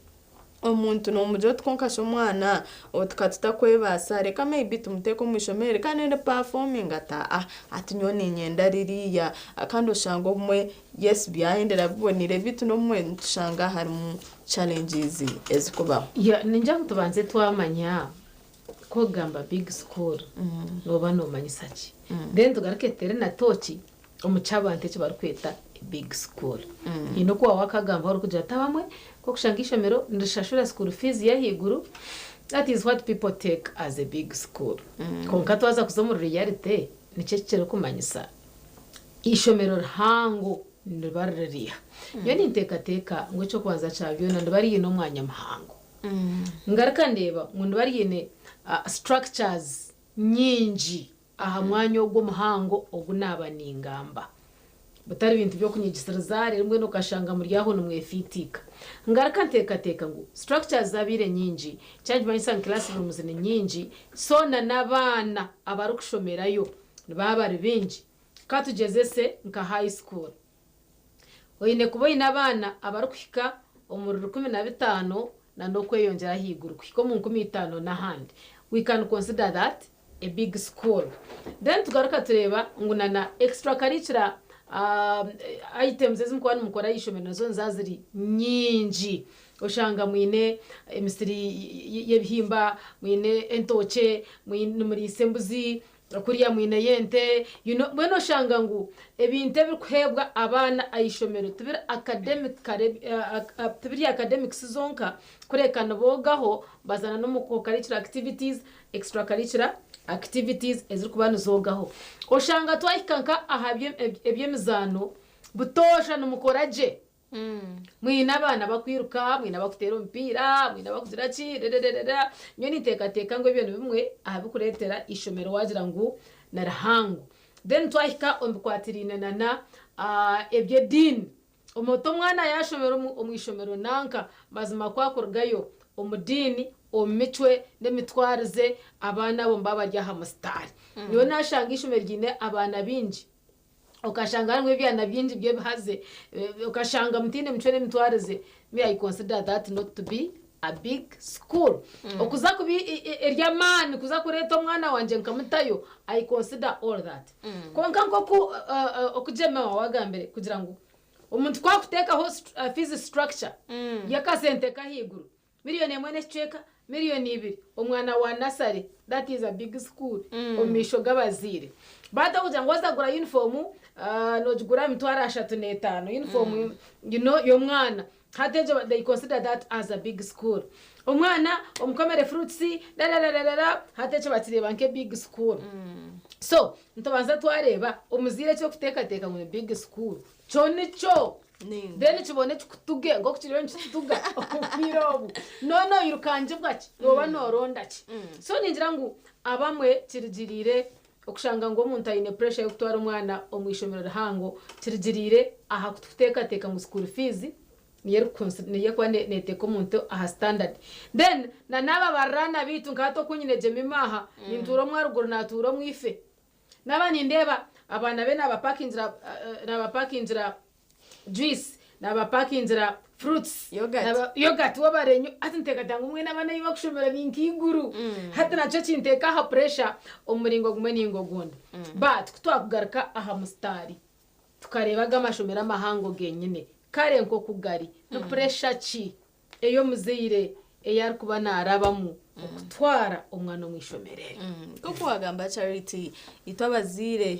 Omuntu nomugira oti kwonka shi omwana oti katutakwebaasa reka maybe tumuteeke omu ishomero reka nende performinga ati aa ati nyowe niinyenda ririya kandi oshanga obumwe yes byahendera biboniire beitu n'obumwe nitushanga harimu challenges ezikubaho. Yeah, ningira ngu tubanze twamanya ku okugamba big school nooba noomanyisa ki? Then tugaruke tuteere na tooki omu ky'abantu eki barikweta big school. Haine oku waaba wakagamba orikugira oti abamwe nk'okushanga eishomero nirishashura school fees y'ahaiguru, that is what people take as a big school. Kwonka twaza kuza omuri reality, niki eki kirikumanyisa? Eishomero rihango niriba riri riiha? Nyowe ninteekateeka ngu eky'okubanza kya byona niba riine omwanya muhango. Ngaruka ndeeba ngu niba riine structures nyingi. Aha mwanya ogwo omuhango ogu naaba ningamba. Butari bintu by'okunyigisiriza reero mbwenu okashanga muri aho nimwefiitiika. Ngaruka nteekateeka ngu structures zabaire nyingi, kyangimanyisa ngu classrooms ni nyingi, so na n'abaana abarikushomerayo nibaba bari baingi. Ka tugyezese nka high school. Oine kuba oine abaana abarikuhika omuri 15 na n'okweyongyera ahaiguru kuhika omu 5000 n'ahandi. We can consider that a big school. Then tugaruka tureeba ngu na na extra curricular items ezi mukuba nimukora aha ishomero nazo niziba ziri nyingi. Oshanga mwine emisiri y'ebihimba, mwine entookye, nimuriisa embuzi, Kuriya mwineyo ente, you know, mbwenu oshanga ngu ebintu ebirikuheebwa abaana aha ishomero tibiri academically, tibiri academics zonka, kureka niboogaho baza na n'omu co-curricular activities, extra-curricular activities ezirikuba nizoogaho. Oshanga twahika nka aha by'emizaano, butoosha nimukora gye. Mwine abaana abakwiruka, mwine abakuteera omupiira, mwine abakugira ki, rerererera. Nyowe ninteekateeka ngu ebyo ni bimwe aha birikureetera eishomero waagira ngu ni rihango. Then twahika omu bikwatiraine na na eby'ediini, omuntu omwana yaashomera omu ishomero nanka, mazima ku akurugayo omu diini, omu micwe n'emitwarize, abaana abo nibaba bari aha musitaari. Nyowe naashanga eishomero ryine abaana baingi, okashanga harimu ebyana bingi by'ebihaze, okashanga mutaine micwe n'emitwarize, me I consider that not to be. a big school. Okuza kuba ery'amaani kuza kureeta omwana wangye nkamutayo, I consider all that. Kwonka nk'oku oku Jemima waagambire kugira ngu omuntu ku akuteekaho fees structure y'akasente k'ahaiguru, Miriyoni emwe n'ekicweka, miriyoni ibiri, omwana wa nasare, that is a big school, omu maisho g'abazaire. Baata kugira ngu waaza kugura yunifoomu, noogigura emitwaro 35, yunifoomu you know, y'omwana. Hati egyo they consider that as a big school. Omwana omukomere fruits, rarararara, hati ekyo bakireeba nk'e big school. So, nitubanza twareeba omuzaire eki orikuteekateeka ngu ni big school, kyo nikyo. Then kibone kikutuge nk'oku kiriyo nikitutuga obwire obu. Nooba noirukangibwa ki? Nooba nooronda ki? So ningira ngu abamwe kirugiriire okushanga ngu omuntu aine pressure y'okutwara omwana omu ishomero rihango, kirugiriire aha kuteekateeka ngu school fees niyo erikuba neeteeka omuntu aha standard. Then na n'aba baruraana baitu nka hati oku nyine Jemima aha, nintuura omu aruguru naatuura omu ife. Naaba nindeeba abaana be naabapakingira naabapakingira juice, naabapakingira fruits, Yogurt. yogurt wabarenyo hati nteekateeka ngu mbwenu abaana ahu bakushomera ni nk'eiguru. Hati nakyo kinteeka aha pressure omu muringo gumwe ninga ogundi. But ku twakugaruka aha musitaari tukareeba aga amashomero amahango genyine, kare nk'oku gari, ni pressure ki ey'omuzaire ei arikuba naarabamu okutwara omwana omu ishomero eryo. Nk'oku waagamba Charity, itwe abazaire,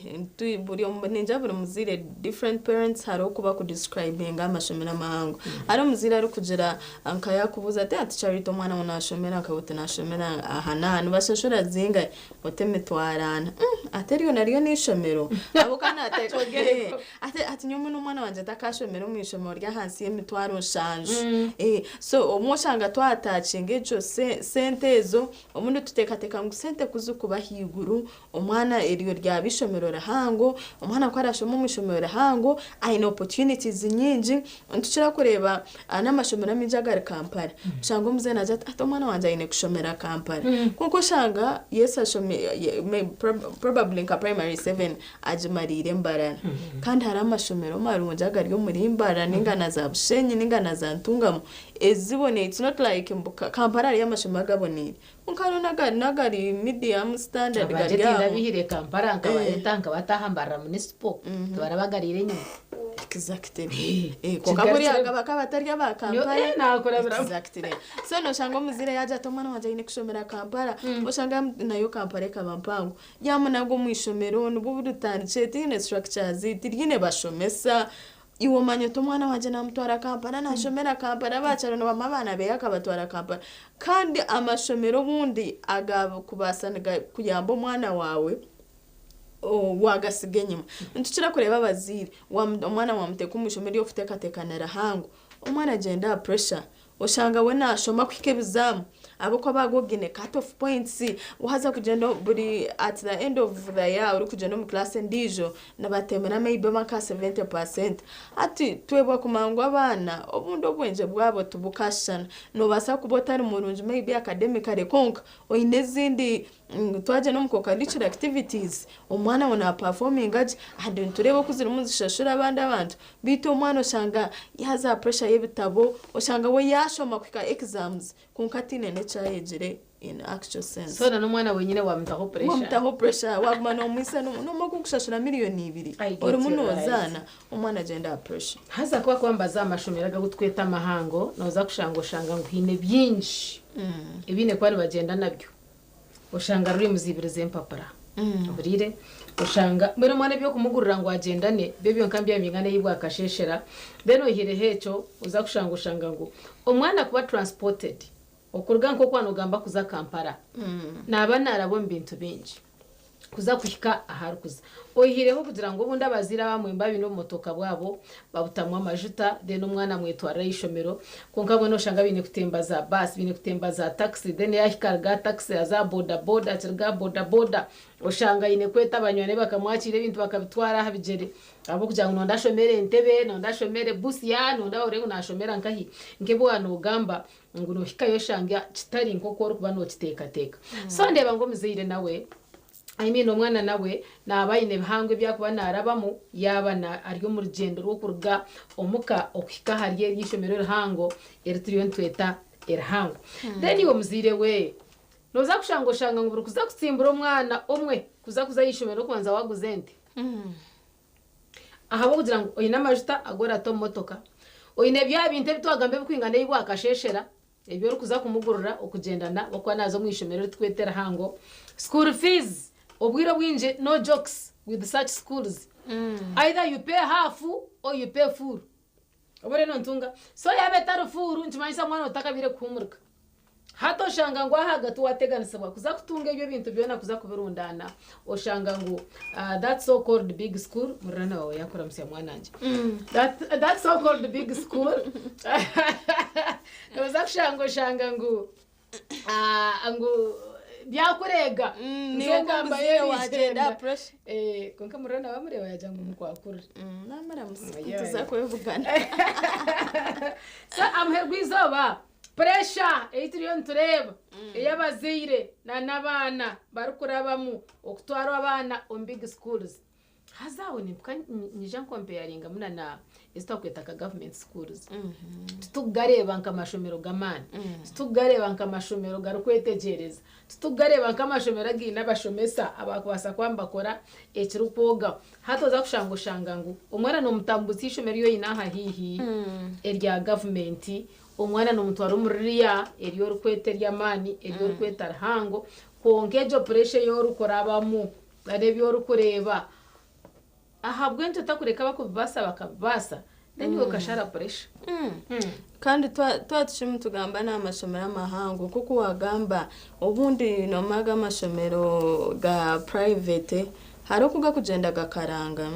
buri ningira buri muzaire, different parents hariho oku bakudescribinga amashomero amahango. Hariho omuzaire arikugira nka yaakubuuza ati ati Charity omwana waawe naashomera nkahe? Oti naashomera aha n'aha. Nibashashura zingahe? Oti emitwaro ana. Ati eryo naryo n'eishomero? Ahabw'okuba naateekateeka Ati ati nyowe n'omwana wangye takashomera omu ishomero ry'ahansi y'emitwaro nshanju. So obumwe oshanga twatakinga egyo sente ezo, obundi tuteekateeka ngu sente ku zirikuba ahaiguru, omwana eryo ryaba ishomero rihango, omwana ku araashome omu ishomero rihango, aine opportunities nyingi. Nitukira kureeba n'amashomero amaingi agari Kampala, oshanga omuzaire naagira ati hati omwana wangye aine kushomera Kampala. Kwonka oshanga yes ashomire probably nka primary seven agimariire Mbarara. Kandi hariho amashomero marungi agari omuri Mbarara ninga na za Bushenyi ninga na za Ntungamo eziboneire. It's not like mbu Kampala hariyo amashomero agaboneire kwonka hariho n'agari medium standard Abangye gari aho. tindabihire Kampala nkabareeta nkabata aha Mbarara municipal tibarabagariire enyima. Exactly. Kwonka buriya bakaba batari aba Kampala. Nakurabiramu. Exactly. So noshanga omuzaire yaagira ati omwana wangye aine kushomera Kampala, oshanga nayo Kampala ekaba mpango. Yaamunaga omu ishomero nibwo ritandikire tihaine structures, tiriine bashomesa, iwe omanya oti omwana wangye naamutwara Kampala naashomera Kampala abaakyaro nibamuha abaana beeye akabatwara Kampala. Kandi amashomero obundi agakubaasa kuyamba omwana waawe waagasiga enyima. Nitukira kureeba abazaire omwana waamuteeka omu ishomero ery'okuteekateeka ni rihango, omwana agyenda aha pressure Oshanga we naashoma kuhika ebizaamu ahabw'okuba baaba oine cut off points, waaza kugyenda buri at the end of the year orikugyenda omu class endiijo nibateemera maybe oba nka 70%. Hati twebwa kumanya ngu abaana obundi obwengye bwabo tibukashushana. Noobaasa kuba otari murungi maybe academically kwonka oine ezindi Twagyenda omu co-curricular activities, omwana we na performinga gye and nitureeba oku zirimu nizishashura abandi abantu beitu omwana oshanga yaaza aha pressure y'ebitabo, oshanga we yaashoma kuhika exams kwonka ataine n'eki ayegire in actual sense. So n'omwana wenyine wamutaho pressure. Wamutaho pressure, waguma nomwisa nomara kukushashura miriyoni ibiri I get orimu you right. nozaana, omwana agyenda aha pressure. Haza ku bakuba nibaza aha mashomero agu tweta amahango, nooza kushanga oshanga ngu haine bingi ebiine kuba nibagyenda nabyo. Oshanga ruri muzibiriza empapura. Ohuriire? Oshanga mbwenu omwana eby'okumugurira ngu agyendane byo byonka mbyaba nibingana ei bwakasheeshera. Then oihireho ekyo, oza kushanga oshanga ngu omwana kuba transported okuruga nk'oku waaba noogamba kuza Kampala, naaba naaraba omu bintu bingi. kuza kuhika ahu arikuza. Oihireho kugira ngu obundi abazaire abamwe nibaba baine obumotoka bwabo babutamu amajuta then omwana amwetwarira aha ishomero kwonka mbwenu oshanga baine kutemba za baasi, baine kutemba za takisi then yaahika aruga aha takisi aza aha boda boda, akiruga aha boda boda oshanga aine kweta banywani be bakamwakiira ebintu bakabitwara aha bigyere ahabw'okugira ngu noyenda ashomere Entebbe, noyenda ashomere Busia, noyenda bahurire ngu naashomera nkahi. Nk'ebi waaba noogamba ngu noohikayo oshanga kitari nk'oku orikuba nookiteekateeka. So ndeeba ngu omuzaire nawe, I mean omwana nawe naaba aine ebihango ebi arikuba naarabamu yaaba ari omu rugyendo rw'okuruga omuka okuhika ahari eri ishomero erihango eri turiyo nitweta erihango. Then iwe muzaire we, nooza kushanga oshanga ngu buri kuza kutsimbura omwana omwe kuza kuza aha ishomero okubanza waaguza ente. Ahabw'okugira ngu oine amajuta agu orata omu motoka, oine bya bintu ebi twagamba ebirikwingana ebi waakasheeshera, ebi orikuza kumugurira okugyendana okuba naaza omu ishomero eritukweta erihango. School fees, obwire obwingi no jokes with such schools. Either you pay half or you pay full. Oba oriyo nontunga. So yaaba etari full nikimanyisa omwana otakabaire kuhuumurika. Hati oshanga ngu ahagati wateganisibwa kuza kutunga ebyo ebintu byona kuza kubirundaana oshanga ngu that so called big school muriraanwa waawe yakuramutsya mwanangye that, that so called big school noza kushanga oshanga ngu ngu byakureega niwe Nk'engamba omuzaire y'erigyenda. wagyenda pressure. Eh, kwonka muriraanwa wamureeba yagira ngu mukwakurire Namuramutsya tuza kwevugana. So amuheru gw'eizooba puresha ei turiyo nitureeba ey'abazaire n'abaana barikurabamu okutwara abaana omu big schools. Haza aho nimpika nyija nkompeyaringamu na na ezi twakweta nka government schools. Titukugareeba nk'amashomero g'amaani, titukugareeba nk'amashomero garikwetegyereza, titukugareeba nk'amashomero againe abashomesa abakubaasa kuba nibakora ekirikwogaho. Hati oza kushanga oshanga ngu omwana nomutambutsya eishomero eri oine aha haihi erya gavumenti, omwana nomutwara omu ririya eri orikweta ery'amaani, eri orikweta rihango, kwonka egyo puresha ei orikurabamu n'ebi orikureeba, ahabw'enki otakureka abakubibaasa bakabibaasa then iwe okashara puresha? Kandi twaba tukirimu nitugamba n'aha mashomero amahango, nk'oku waagamba, obundi noomanya aga amashomero ga private hariho oku garikugyenda gakaranga,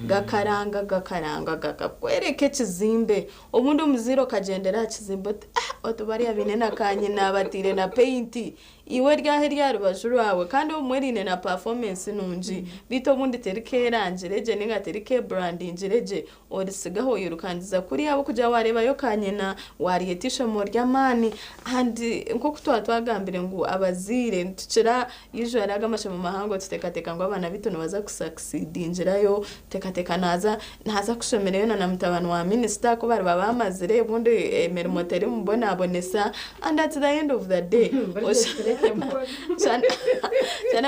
gakaranga gakaranga gakakworeka ekizimbe. Obundi omuzaire okagyendera aha kizimbe oti ah oti bariya baine na kanyina bataire na paint, iwe eri aha eri aha rubaju rwawe kandi obumwe eriine na performance nungi beitu obundi terikeerangire gye ninga terikeeburandingire gye, oritsigaho oyirukangiza kuriya ahabw'okugira waareebayo kanyina waaryeta eishomo ry'amaani and nk'oku twaba twagambire ngu abazaire nitukira usually aga amashomo mahango tuteekateeka ngu abaana baitu nibaza kusucceedingirayo, tuteekateeka naaza naaza kushomerayo na mutabani wa minisita ku bariba baamazire obundi emirimo terimubonabonesa and at the end of the day oshanga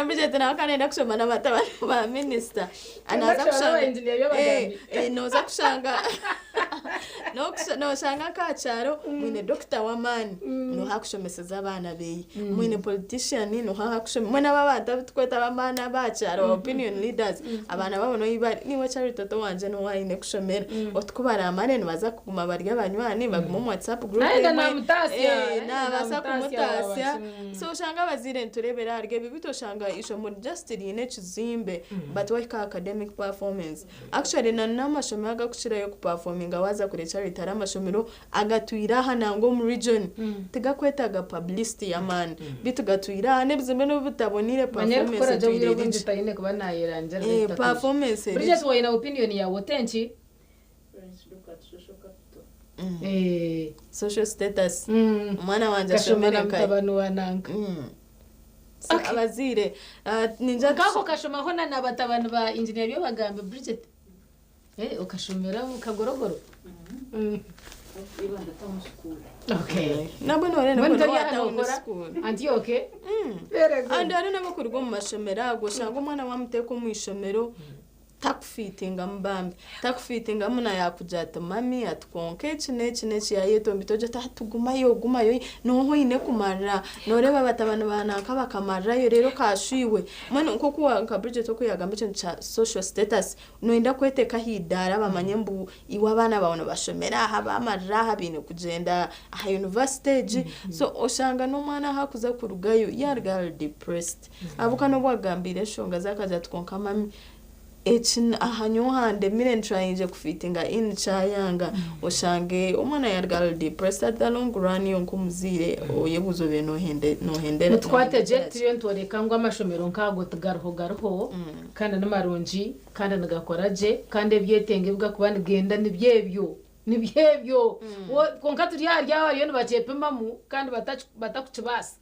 Bridget nawe akaba nayenda kushoma na batabani ba minisita Naaza kushanga nooza kushanga nooshanga nk'aha kyaro mwine dokita w'amaani nooha akushomeseza abaana beye, mwine politician nooha akushomesa, mbwenu abo abantu abu turikweta ab'amaani ab'aha kyaro ba opinion leaders abaana baabo niho bari, niiwe Charity owangye niwe aine kushomera, oti ku baraamare nibaza kuguma bari abanywani bagume omu WhatsApp group Nayenda emwe, naamutaasya, nayenda naabaasa naamutaasya kumutaasya, waaba so oshanga abazaire nitureebera ahari ebyo beitu oshanga eishomero just riine ekizimbe but wahika aha academic performance actually na n'amashomero agarikukirayo kuperforminga waaza kure Charity hariho amashomero agatwire aha nangwa omu region tigakwetaaga publicity y'amaani beitu gatwire aha n'ebizimbe n'obu bitaboneire Manya performance erikukora gye etwire obwire eri obwingi gye. taine kuba naayerangira Performance eri Bridget waine opinion yaawe otenki? Social status omwana wangye Kashoma ashomere na nkahi. mutabani wa nanka. So abazaire ningira Nk'ako kashomaho na batabani ba engineer Byobagambi Bridget. Eh, okashomera omu kagorogoro. Okay. Nabwo noreeba Mbwenu nabwo tori wa aha town nookora? school. Antioche. Very good. And hariho n'abakuruga omu mashomero ago oshanga omwana wamuteeka omu ishomero takufiitingamu bambi takufiitingamu na yakugira ati mami ati kwonka eki n'eki n'eki yayetomboita ogira oti hati gumayo gumayo nooha oine kumarira nooreeba batabani ba nanka bakamarirayo reero okashwiwe mbwenu nk'oku nka Bridget oku yagamba ekintu kya social status noyenda kweteeka aha idaara bamanye mbu iwe abaana baawe nibashomera aha bamarira aha baine kugyenda aha university egi so oshanga n'omwana ahu akuza kurugayo yaruga ari depressed ahabw'okuba n'obu wagambiire enshonga ze akagira ati kwonka mami eki aha nyowe handemire ntrayinze kufitinga in kyayanga oshange omwana yaruga ari depressed at the long run iwe nk'omuzaire oyebuuza obaire nohendera Mutukwate gye turiyo nitworeka ngu amashomero nk'ago tigariho gariho kandi ni marungi kandi nigakora gye kandi ebyetengo ebi garikuba nigenda nibyo ebyo nibyo ebyo Kwonka turi ahari abo bariyo nibakyepimamu kandi batakukibaasa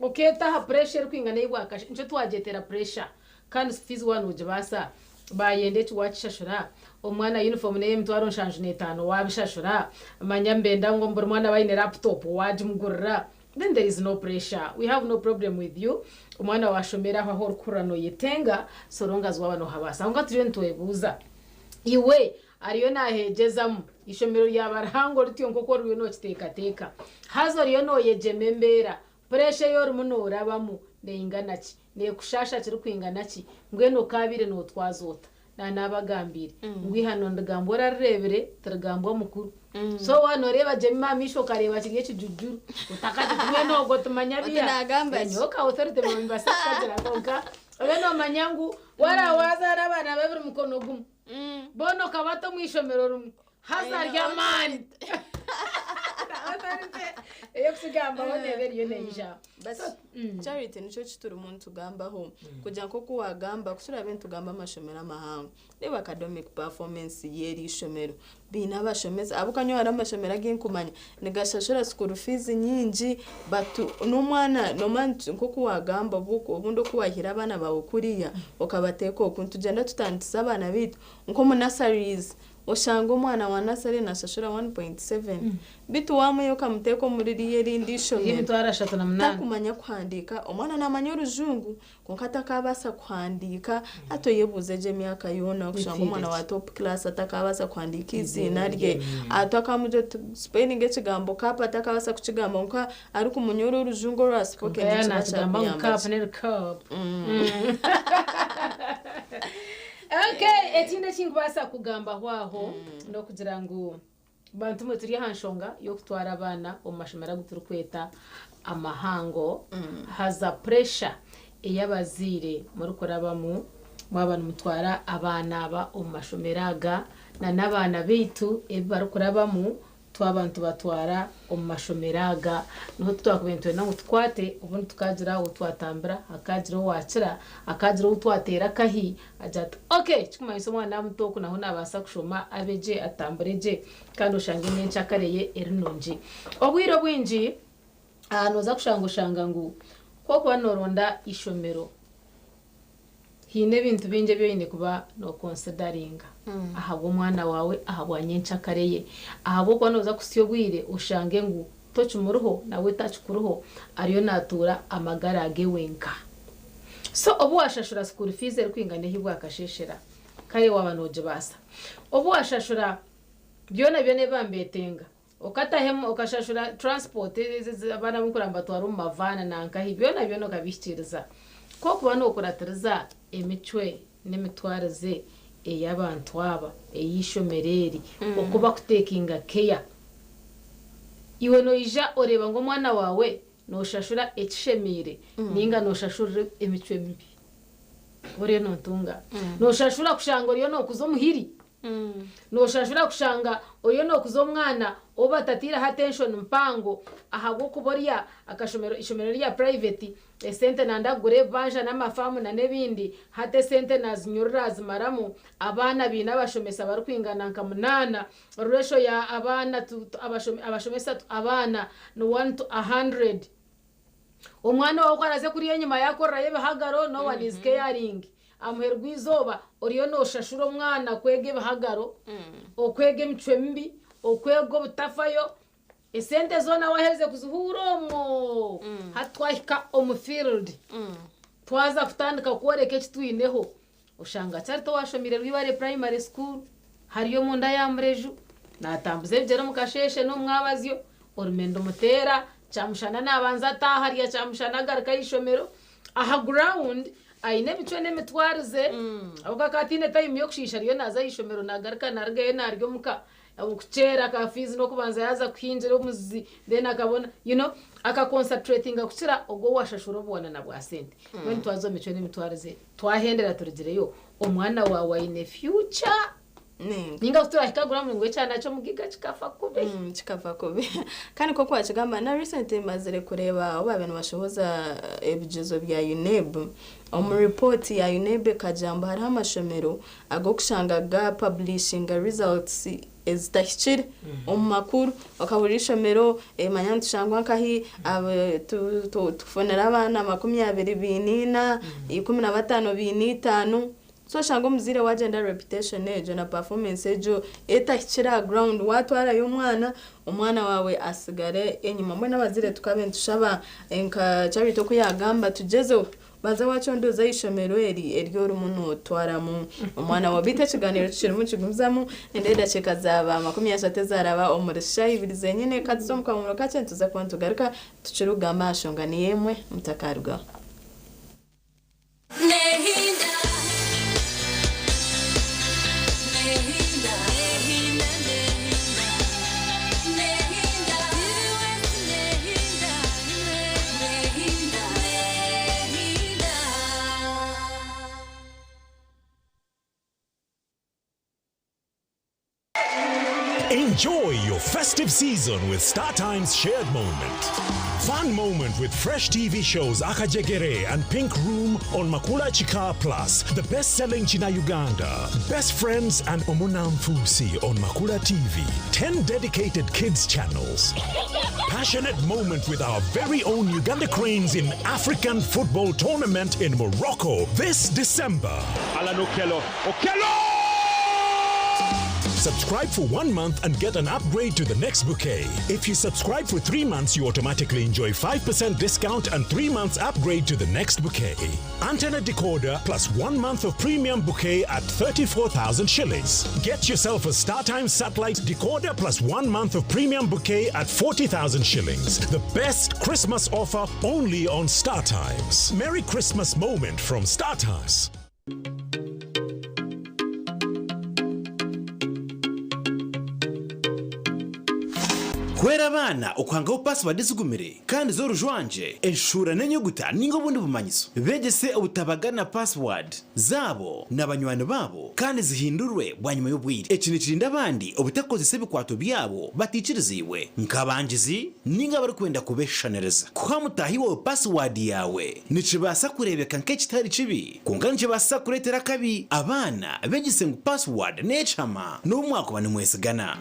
okeeta aha puresha erikwingana ei bwakasha nikyo twagyetera puresha kandi fees waaba nogibaasa bayenda eki wakishashura. Omwana uniform n'ey'emitwaro 75 waabishashura, manya nibenda ngu buri mwana abe aine laptop waagimugurira, then there is no pressure. We have no problem with you. Omwana waashomera aho ahu orikuhurira nooyetenga so long as waaba noohabaasa. Kwonka turiyo nitwebuuza, iwe ariyo naahegyezamu eishomero ryaba rihango rityo nk'oku oriyo nookiteekateeka, haza oriyo nooyegyema embeera, puresha ei orimu noorabamu neingana ki? Neekushaasha kirikwingana ki? Mbwenu okaabaire nootwaza ota? Naanabagambiire ngu eihano nirigambwa orarireebire tirigambwa mukuru. So waaba nooreeba Jemima aha maisho okareeba kiri ekijujuru otakagiti mbwenu ogwo timanya Oti biiha. naagamba ki? Nyowe ka authority nimbaasa kukagira kwonka obe noomanya ngu waaraba waazaara abaana babiri mukono gumwe boona okabata omu ishomero rimwe haza Aine ari amaani. Authority ey'okukigambaho neeba eriyo neija. But Charity nikyo kiturimu nitugambaho kugira nk'oku wagamba ku turaabe nitugamba amashomero amahango reeba academic performance y'eri ishomero baine abashomesa ahabw'okuba nyowe hariho amashomero agu nkumanya nigashashura school fees nyingi but n'omwana noomanya nk'oku wagamba obundi oku waahire abaana baawe kuriya okabateeka oku nitugyenda tutandikisa abaana baitu nk'omu nurseries Oshanga omwana wa nasare nashashura 1.7 beitu wamwiha okamuteeka omuri ririya erindi ishomero Emitwaro 38. takumanya kuhandiika, omwana namanya orujungu kwonka takabaasa kuhandiika hati oyebuuze egyo emyaka yoona kushanga omwana wa top class atakabaasa kuhandiika eiziina rye hati okamugira oti spellinga ekigambo cup atakabaasa kukigamba kwonka arikumanya oru orujungu orwa spoken Kwonka nikiba yaaba naakigamba ngu kyakuyamba cup ki. neri cup. Okay, ekindi eki nkubaasa kugambaho aho n'okugira ngu bantu mwe turi aha nshonga y'okutwara abaana omu mashomero agu turikweta amahango haza puresha ei abazaire murikurabamu mwaba nimutwara abaana aba omu mashomero aga na n'abaana baitu ebi barikurabamu Twaba nitubatwara omu mashomero aga, niho twakubaire nitwenda ngu tukwate obundi tukagira ou twatambira, hakaagira owaakira, hakaagira ou twateera akahi, agira ati ok, ekirikumanyisa omwana naaba muto oku naho naabaasa kushoma abe gye, atambure gye kandi oshange enyencakare ye eri nungi. Obwire obwingi nooza kushanga oshanga ngu ku orikuba nooronda eishomero, Haine ebintu bingi ebi oine kuba nookonsidaringa ahabw'omwana waawe, ahabwa nyenkyakare ye. Ahabw'okuba nooza kuhitsya obwire oshange ngu tokimuriho nawe takikuriho, ariyo naatuura amagara age wenka. So obu waashashura school fees erikwingana ehi bwakasheeshera, kare waaba noogibaasa. Obu waashashura byona byona ebi bambeetenga, Okataho okashashura transport ezi abaana abu nkuraba nibatwara omu mavaana nankahi byona byona okabihikiiriza. Ku orikuba nookuratiriza emicwe n'emitwarize ey'abantu aba, ey'eishomero eri, oku bakutekinga care, iwe noija oreeba ngu omwana waawe nooshashura ekishemeire ninga nooshashurira emicwe mibi. Oriyo noontunga. Nooshashura kushanga oriyo nookuza omuhiri. Nooshashura kushanga oriyo nookuza omwana ou batataireho attention mpango ahabw'okuba orya akashomero ishomero rya private esente nanda kugura ebibanja n'amafaamu nan'ebindi hati esente naazinyurura azimaramu abaana baine abashomesa barikwingana nka munaana ratio ya abaana to abashomesa to abaana ni one to a hundred. Omwana waawe ku araaze kuriya enyima yaakorerayo ebihagaro, no one is caring. Aha muheru gw'eizooba oriyo nooshashura omwana kwega ebihagaro, okwega emicwe mibi, okwega obutafayo, esente zoona waaherize kuzihuura omwo. Hati twahika omu field, twaza kutandika kworeka eki twineho, Oshanga Charity owaashomeire Rwibare Primary School hariya omunda ya Mureju naatambuza ebigyere omu kasheeshe n'omu mwabazyo, orume ndumuteera, kyamushana naabanza ataaha arya kyamushana agaruka aha ishomero. Aha ground aine emicwe n'emitwarize ahabw'okuba akaba ataine time y'okushiisha ariyo naaza aha ishomero naagaruka naarugayo naarya omuka. Okukyera ka fees n'okubanza yaaza kuhingira omuzi then akabona you know aka concentratinga kukira ogwo owashashura obuwanana bwa sente. Mbwenu twaza omu micwe n'emitwarize twahendera turugireyo omwana waawe aine future ninga ku turahika agura ngu ekyana ky'omugiga kikafa kubi. Kikafa kubi. Kandi nk'oku wakigamba na recently mazire kureeba obu baabaire nibashohoza ebigyezo bya UNEB, omu report ya UNEB ekagira ngu hariho amashomero ag'okushanga ga publishinga results ezitahikire omu makuru okahurira ishomero manya nitushangwa nkahi tufunire abaana 25 baine 4, 15 baine 5. So oshanga omuzaire wagyenda reputation egyo na performance egyo etahikire aha ground watwarayo omwana, omwana waawe asigare enyima. Mbwenu abazaire tukabe nitushaba nka Charity oku yagamba tugyezeho Banza waacondooza aha ishomero eri eri orimu nootwaramu omwana waawe. Beitu ekigaaniiro tukirimu nikigumizamu, nindeeba edakiika zaaba 30 ezaaraba omuri shaaha ibiri zenyine. Ka tuze omu kahumuro kakye nituza kuba nitugaruka tukirikugamba aha nshonga niyo emwe. Mutakaarugaho. Enjoy your festive season with StarTimes Shared Moment. Fun moment with fresh TV shows Akajegere and Pink Room on Makula Chika Plus, the best-selling China Uganda, Best Friends and Omunamfusi on Makula TV, 10 dedicated kids channels. Passionate moment with our very own Uganda Cranes in African football tournament in Morocco this December. Alan Okello. Okello! Subscribe for 1 month and get an upgrade to the next bouquet. If you subscribe for 3 months, you automatically enjoy 5% discount and 3 months upgrade to the next bouquet. Antenna decoder plus 1 month of premium bouquet at 34,000 shillings. Get yourself a StarTimes satellite decoder plus 1 month of premium bouquet at 40,000 shillings. The best Christmas offer only on StarTimes. Merry Christmas moment from StarTimes. Hwera abaana okuhangaho paasiwaadi ezigumire kandi z'orujwangye, enshuura n'enyuguta ninga obundi bumanyiso. Beegyese obutabagana paasiwaadi zaabo na banywani baabo kandi zihindurwe bwanyima y'obwire. Eki nikirinda abandi obutakozesa ebikwato byabo bataikiriziibwe, nk'abangizi ninga abarikwenda kubeshushaniriza. Kuha mutaahi waawe paasiwaadi yaawe nikibaasa kureebeka nk'ekitari kibi, kwonka nikibaasa kureetera akabi. Abaana beegyese ngu paasiwaadi n'ekihama n'obu mwakuba nimwesigana.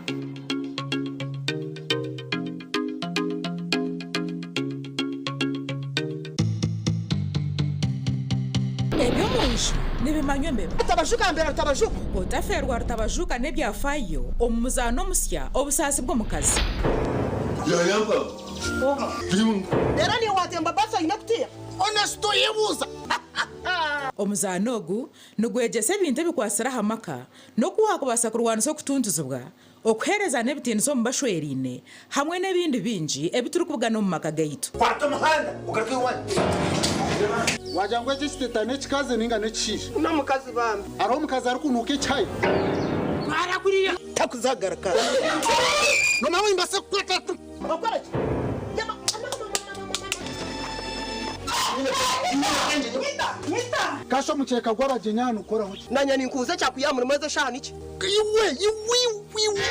Eby'omunju nibimanywa embeba. Rutabajuka mbera Rutabajuka. Otafeerwa Rutabajuka n'ebyafaayo omu muzaano omusya Obusaasi bw'omukazi. Reero niiwe waatemba baasi oine kutiya? Onesito yebuuza. Omuzaano ogu nigwegyesa ebintu ebikwatsire aha maka n'oku waakubaasa kurwanisa okutuntuzibwa, okuheerezana ebitiinisa omu bashweraine hamwe n'ebindi bingi ebi turikubugana omu maka gaitu. Kwata omuhanda ogaruke owanyu. Wagira ngu eki ekiteta n'ekikazi ninga n'ekishaija? N'omukazi bambi. Hariho omukazi arikunuuka ekihayi? Twara kuriya. Takuzagaruka. Nomanya ngu nimbaasa kukwata. Okora ki? Kasha omukyeka gw'abagyenyi aha nigukoraho ki? Nanye ninkubuza ekyakuya aha murimo ezi eshaaha niki? Iwe iwe iwe.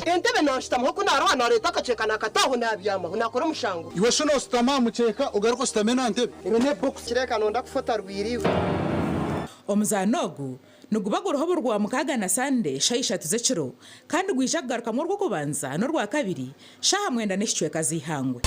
Entebe nanshutamaho ku naroha nareeta akakyeka nakata aho nabyamaho nakora omushango. Iwe shi noshutama aha mukyeka ogaruke oshutame n'aha ntebe? Ebe n'ebokisi. Kireeka nonda kufa otarwire iwe. Omuzaano ogu Niguba guriho buri Rwamukaaga na Sande shaaha ishatu z'ekiro kandi gwija kugarukamu Orwokubanza n'Orwakabiri shaaha mwenda n'ekicweka z'eihangwe.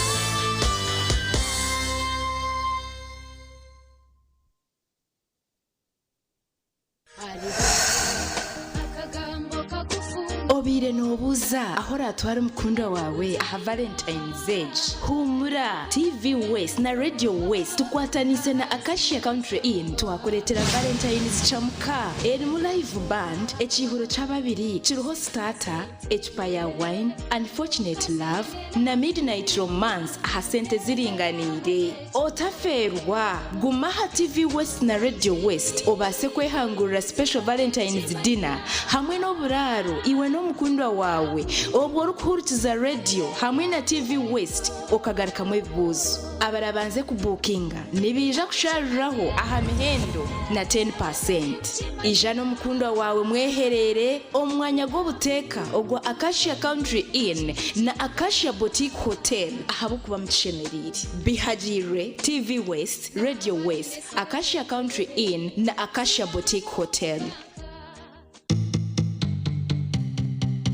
Obaire noobuuza ahu oraatware omukundwa waawe aha Valentine's egi? Huumura! TV West na Radio West tukwataniise na Acacia Country Inn twakureetera Valentine's Chamuka erimu live band, ekiihuro ky'ababiri kiriho starter, ecupa ya wine, unfortunate love na midnight romance aha sente ziringaniire. Otafeerwa! Guma aha TV West na Radio West obaase kwehangurira special Valentine's dinner hamwe n'oburaaro iwe n'omukundwa waawe obwo orikuhurikiza Radio hamwe na TV West okagarukamu ebibuuzo. Abarabanze kubuukinga nibaija kusharuriraho aha mihendo na 10%. Ija n'omukundwa waawe mwehereere omu mwanya gw'obuteeka ogwa Acacia Country Inn na Acacia Boutique Hotel ahabw'okuba mukishemereire. Bihagiirwe TV West, Radio West, Acacia Country Inn na Acacia Boutique Hotel.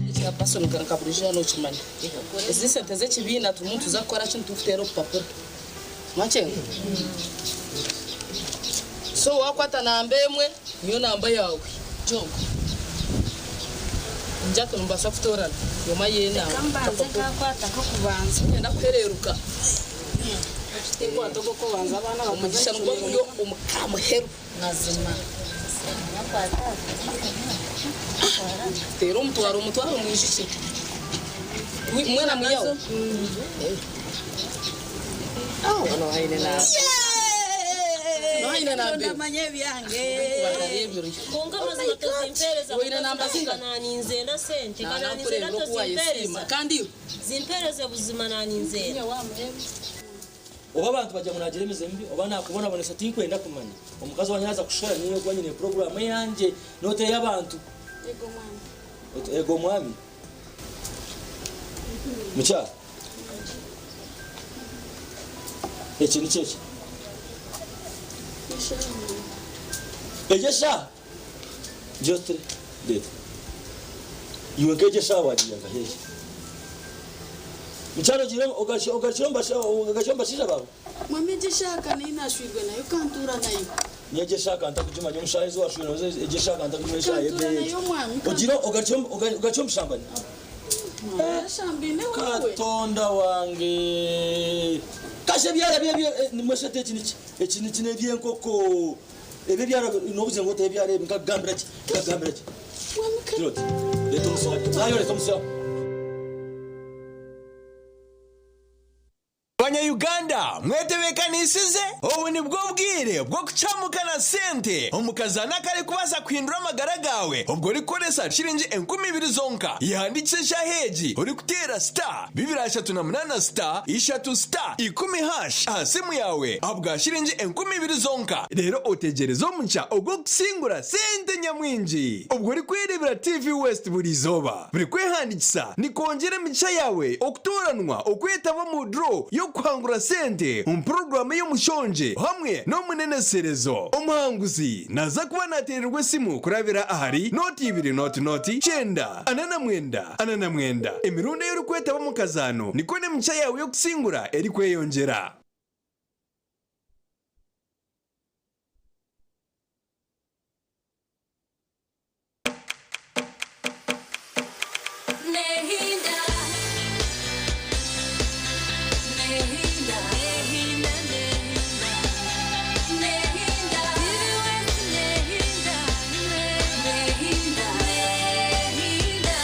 Ekya person nka burijo nokimanya ezi sente z'ekibiina turimu nituza kukora ki nitukuteera obupapura mwakyenga so. So wakwata namba emwe niyo namba yawe jogo njato nimbaasa kutoorana yoma yenamba Reka mbanze nkakwata nk'okubanza ngenda kuhereruka Kwata ogw'okubanza abaana omugisha nigwo guri omu kamuheru mazima teera omutwaro omutwaro mwijukye mwena muyawo Ndamanya ebyange Konka amazima tozimpereza Oine namba zinga? naninzenda sente Nana kananinzenda nkureba okuwa yesiima. tozimpereza Kandi zimpereze buzima naninzenda Oba abantu bajya munagira emize mibi oba nakubonabonesa tinkwenda kumanya omukazi wange naza kushora niyo kuba nyine poroguramu yange noteyo abantu Ego mwami. Ego mwami mukyala eki nikyo eki egyo eshaaha gyotire ndeeta iwe nk'egyo eshaaha wagiira nka hehe mukyala ogiire ogarukire omu bashaija baawe Mwami egyo eshaaha nayo nashwirwe nayo kantuura nayo. niyo egyo eshaaha kantakugimanya omushaaha ezi washwire nazo egyo eshaaha kantakugimanya eshaaha Kantuura y'ebeeyi nayo mwami. ogiire ogarukire omushambani Ashambine wewe. Katonda wange kashe ebyara byebyo nimweshete eki niki eki niki n'ebyenkoko ebyo ebyara n'obugira ngu oteho ebyara ebi nkakugambira ki nkakugambira ki Gira oti leeta omusawo nayo leeta omusawo Banyayuganda mwetebeekanisize obu nibwo bwire bw'okucamuka na sente omukazaana akarikubaasa kuhindura amagara gaawe obwo orikukoresa shiringi 2000 zonka. Yehandiikise eshaaha egi orikuteera star 238 star 3 star 10 hash aha simu yaawe ahabwa shiringi 2000 zonka reero otegyereze omugisha ogw'okusingura sente nyamwingi obwo orikwereebera TV West buri izooba. Buri kwehandiikisa nikwongyera emigisha yaawe okutooranwa okwetaba omu draw y'okuhangura sente omu puroguraamu ey'omushongye hamwe n'omuneneserezo. Omuhanguzi naaza kuba naateererwa esimu kurabira ahari nooti ibiri nooti nooti kyenda ana na mwenda ana na mwenda. Emirundi ei orikwetaba omu kazaano nikwo n'emigisha yaawe y'okusingura erikweyongyera. Nehinda, nehinda, nehinda, nehinda, nehinda, nehinda, nehinda.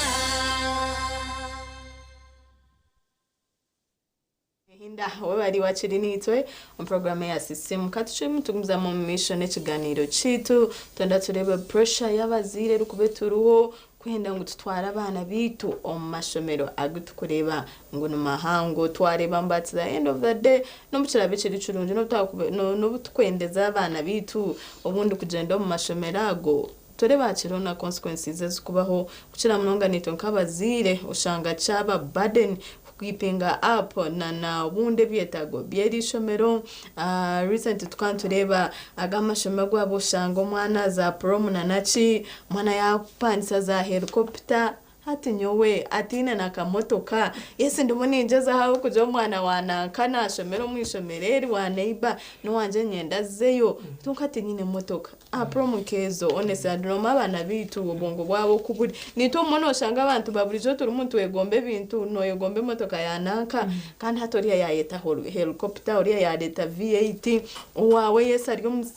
Hinda webali wakiri niitwe omu programu ya sisimu katucwemu tugumizamu omu maisho n'ekiganiro kiitu twenda turebe pressure y'abazaire erikuba eturiho kwenda ngu tutware abaana baitu omu mashomero agu tukureeba ngu ni mahango twareeba ngu at the end of the day n'obu kiraabe kiri kirungi n'obu tukwendeza abaana baitu obundi kugyenda omu mashomero ago tureeba hakiriho na consequences ezikubaho kukira munonga naitwe nk'abazaire oshanga kyaba burden kukeepinga up na obundi ebyetaago by'eri ishomero. Recent tukaba nitureeba aga amashomero gwabo oshanga omwana aza prom na naki omwana yaapangisa za helicopter hati nyowe atiine na kamotoka yes ndimu ningyezaho ahabw'okugira omwana wa nanka nashomera omu ishomero eri wa neighbor n'owangye nyenda azeyo kwonka tinyine motoka aha prom nkezo honestly nooma abaana baitu obwongo bwabo oku buri naitwe obumwe noshanga abantu ba burijo turimu nitwegomba ebintu noyegomba emotoka ya nanka kandi hati oriya yayeta helicopter oriya yareeta V8 owaawe yes ari omu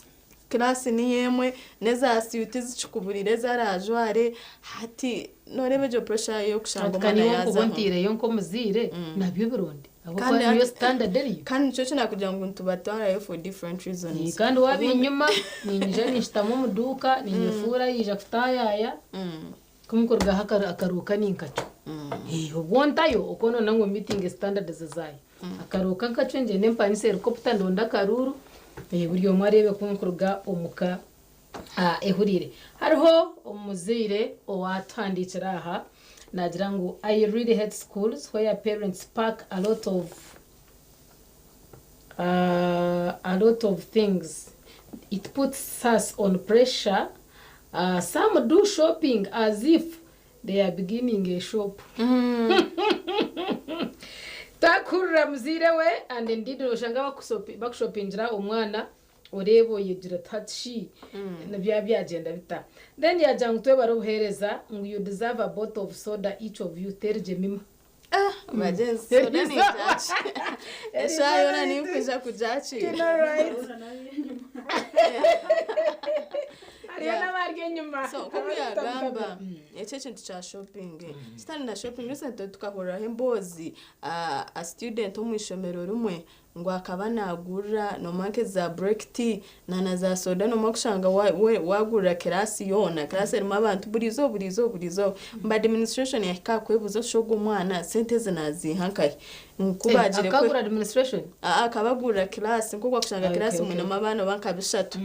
class niyo emwe n'eza suit zikikuburire ezi arajware hati noreeba egyo pressure y'okushanga omwana Kandi niwe yazaho. nkuba ntiireyo nk'omuzaire nabyo bironde Kandi ahabw'okuba niyo standard eriyo kandi nikyo kinakugira ngu nitubatwarayo for different reasons. Kandi waaba enyima niinyija ninshutama omu duuka ninyefuura yaija kutaayaaya kumukurugaho akaruuka ninkacwa. Obwo ntayo okwonoona ngu meeting standards zaayo akaruuka nkacwe ngyende mpangise helicopter ndonde akaruuru buri omwe areebe ku nkuruga omuka ehuriire. Hariho omuzaire owatuhandiikira aha naagira ngu I really hate schools where parents pack a lot of things. It puts us on pressure. Some do shopping as if they are beginning a shop. Takurira muzaire we and indeed oshanga bakushopingira omwana Oreeba oyegira oti hati shi nibyaba byagyenda bita? Then yaagira ngu twebare obuheereza ngu you deserve a bottle of soda each of you terigye mima. Bagyenzi soda ningyaki eshaaha yoona ninkwija kugyakira. Hariyo n'abari enyima. So nk'oku yagamba ekyo ekintu kya shopping kitari na shopping recently tukahuriraho emboozi a student omu ishomero rimwe ngu akaba nagurira nomanya nk'ezi za break tea na na za soda nomanya kushanga wagurira class yoona class erimu abantu buriizooba buriizooba buriizooba mbu administration yahika aha kwebuuza oshusha ogu omwana sente ezi naziiha nkahi ngu ku baagire Akagura administration? Akaba agurira class nk'oku wakushanga class mwinemu abaana oba nka bishatu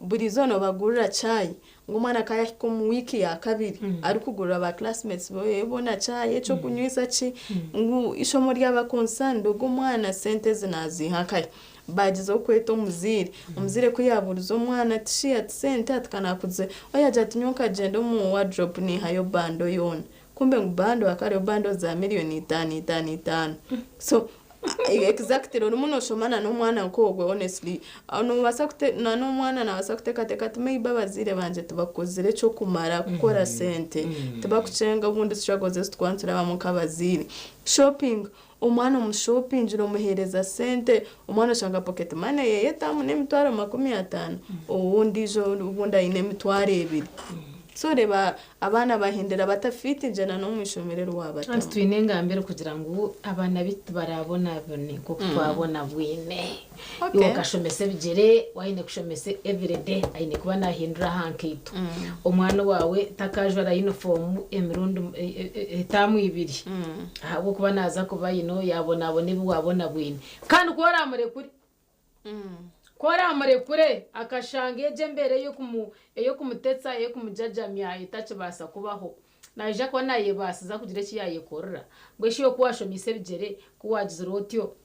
Buri izooba noobagurira chai. Ngu omwana akaba yaahika omu wiiki ya kabiri arikugurira ba classmates be boona chai, eky'okunywisa ki, ngu eishomo ryaba concerned ogu omwana sente ezi naaziiha nkahi? Baagyezaho kweta omuzaire, omuzaire ku yaabuurize omwana ati shi ati sente ati ka naakuze, we yaagira ati nyowe nkagyenda omu wardrobe naihayo bando yoona. Kumbe ngu bando hakaba hariho bando za miriyoni itaano itaano itaano. So exactly orimu noshoma na n'omwana nk'ogwe honestly nobaasa kute na n'omwana nabaasa kuteekateeka ati maybe abazaire bangye tibakozire eky'okumara kukora sente tibakukyenga obundi struggles ezi turikuba niturabamu nk'abazaire. Shopping omwana omushopingire omuheereza sente omwana oshanga pocket money yeye etaamu n'emitwaro 50 ow'ondiijo obundi aine emitwaro ebiri. So reeba abaana bahendera batafiitingye na n'omu ishomero eri waabatamu. Anti twine engamba erikugira ngu abaana baitu tibarabonabone nk'oku twabonabwine. Iwe okashomesa ebigyere, we aine kushomesa everyday, aine kuba nahindura aha nkaito. Omwana owaawe takajwara yunifoomu emirundi etaamu ibiri ahabw'okuba naaza kuba you know yabonabona ebi wabonabwine. Kandi ku oramurekure Ku oraamurekure akashanga egyo embeera ey'okumutetsa, ey'okumujajamya etakibaasa kubaho, naija kuba naayebaasiza kugira eki yaayekorera. Mbwenu shi iwe ku waashomeise ebigyere, ku waagizire otyo,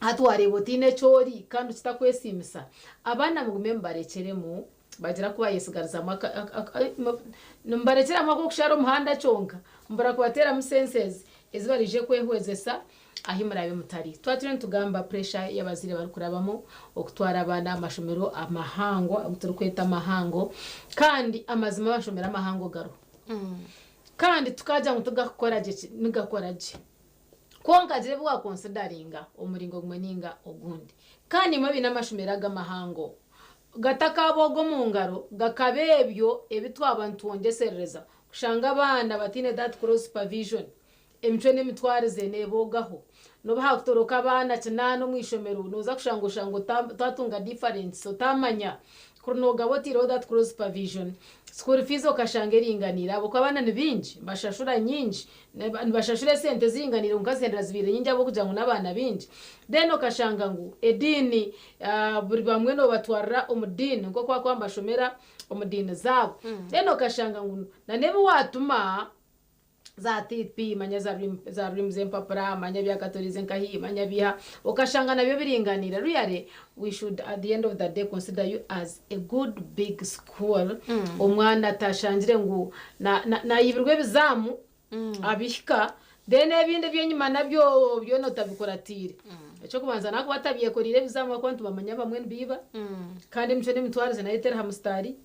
hati waareeba otaine eki ori kandi kitakwesiimisa? Abaana mugume mubarekyeremu, bagira ku baayetsigarizamu nimubarekyeramu ak'okushara omuhanda kyonka, mubura kubateeramu senses ezi baraije kwehwezesa ahi muraabe mutari. Twaba turiyo nitugamba pressure ei abazaire barikurabamu okutwara abaana aha mashomero amahango agu turikweta amahango kandi amazima amashomero amahango gariho kandi tukagira ngu tigakukora gye nigakora gye kwonka hagira ebi wakonsidaringa omu muringo gumwe ninga ogundi. Kandi imwe abaine amashomero aga amahango gatakabooga omu ngaro gakaba ebyo ebi twaba nitwongyeserereza kushanga abaana bataine that close supervision. Emicwe n'emitwarize neeboogaho. N'obu haakutoroka abaana kinaana omu ishomero, nooza kushanga oshanga otaatunga difference, otaamanya. Kuri noogaba otaireho that close supervision, school fees okashanga eringaniire ahabw'okuba abaana ni baingi, nibashashura nyingi, nibashashura esente ziringaniire kwonka zihendera zibaire nyingi ahabw'okugira ngu n'abaana baingi. Then okashanga ngu ediini, buri bamwe noobatwarira omu diini nk'oku barikuba nibashomera omu diini zaabo. Then okashanga ngu na n'ebi waatuma, za TP manya za rurimu za rurimu z'empapura manya ebya katorize nkahi manya biha okashanga nabyo biringaniire really we should at the end of the day consider you as a good big school omwana atashangire ngu na- na- nayibirwa ebizaamu abihika then ebindi ebyenyima nabyo byona otabikuratiire ekyokubanza nakuba atabyekoreire ebizaamu ahakuba nitubamanya abamwe nibiiba kandi emicwe n'emitwarize nayo teri ha musitaari